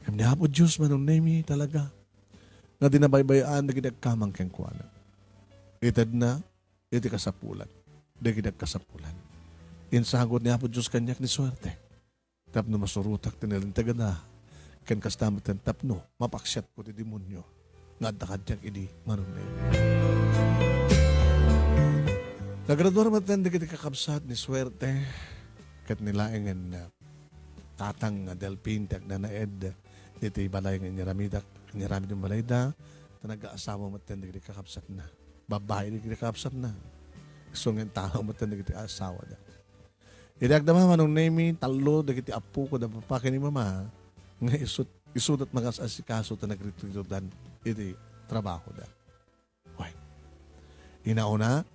Ngem ni Apo Dios, Manong Nemi, talaga nga di nabaybay-an dagiti agkamang kenkuana. Itedna iti kasapulan dagiti agkasapulan. Insagut ni Apo Dios kaniak ni suerte tapno masurotak ti nalinteganda, ken kasta met tapno mapaksiatko ti demonio nga adda kaniak idi, Manong Nemi. Nagraduar met dagiti kakabsat ni suerte ket ni laengen, ah, Tatang Delfin ti agnanaed iti balay nga inyaramidak, inyaramid ti balayda, ta nagaasawa met dagiti kakabsatna. Babbai dagiti kakabsatna. Isu nga intalaw met dagiti asawada. Idi agdama, Manong Nemi, tallo dagiti appo ko da papa ken ni mama nga isu, isu dat makas-asikaso ta nagritritodan iti trabahoda. Wen. Inauna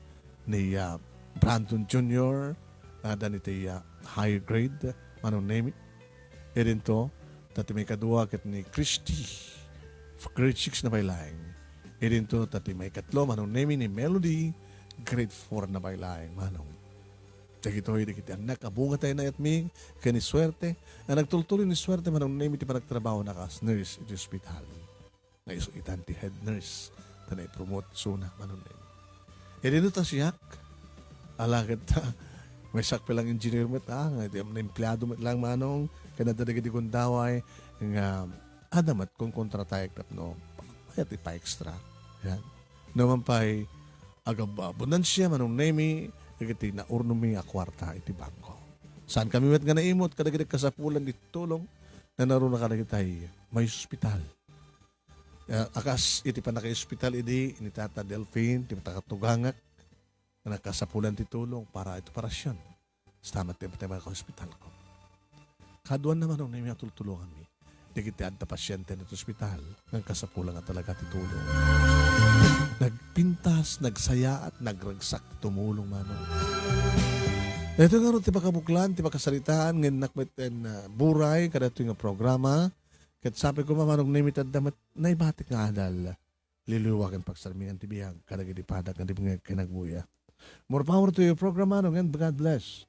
ni, ah, Brandon Junior, nga adda iti, ah, higher grade, Manong Nemi. Idinto, ta ti maikadua ket ni Christy, grade six na pay laeng. Idinto, ta ti maikatlo, Manong Nemi, ni Melody, grade four na pay laeng, Manong. Dagitoy dagiti annak a bunga tayo na yatmi, ken ni suerte, a nagtultuloy ni suerte, Manong Nemi, ti panagtrabaho na kas nurse iti ospital. Nga isu itan ti head nurse, ta naipromote isuna, Manong Nemi. Idinto ta siak, ala ket ta, maysak pay lang engineer met, ah, nga iti empleado met lang, Manong, ken adda dagiti gundaway, nga adda met konkontrataek tapno, mayat ipa-extra. Yan. No man pay, agab-, abundansia, Manong Nemi, dagiti naurnomi a kuarta iti bangko. Saan kami met nga naimot kadagiti kasapulan iti tulong, nanaruna kadagitay may ospital. Eh, a kas iti pannakaospital idi ni Tata Delfin, ti matakatugangak, nga nakasapulan ti tulong para iti operasyon. Basta met ti pannakaospitalko. Kaduan na, Manong Nemi, a tultulonganmi. dagiti adda pasiente iti ospital, ngem kasapulan nga talaga ti tulong. Nagpintas, nagsayaat, nagragsak, tumulong, Manong. Daytoy ngarud ti pakabuklan, ti pakasaritaan, nga innak met en, ah, buray, kadaytoy nga programa. Ket sapay koma, Manong, namitadda met, naibatik nga adal. Liluwa ken pagsarmingan ti biag, kadagiti padak nga di nga kinagbuya. More power to your program, Manong, and God bless.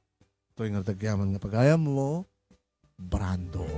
Toy nga agyaman nga pagayammo, Brando.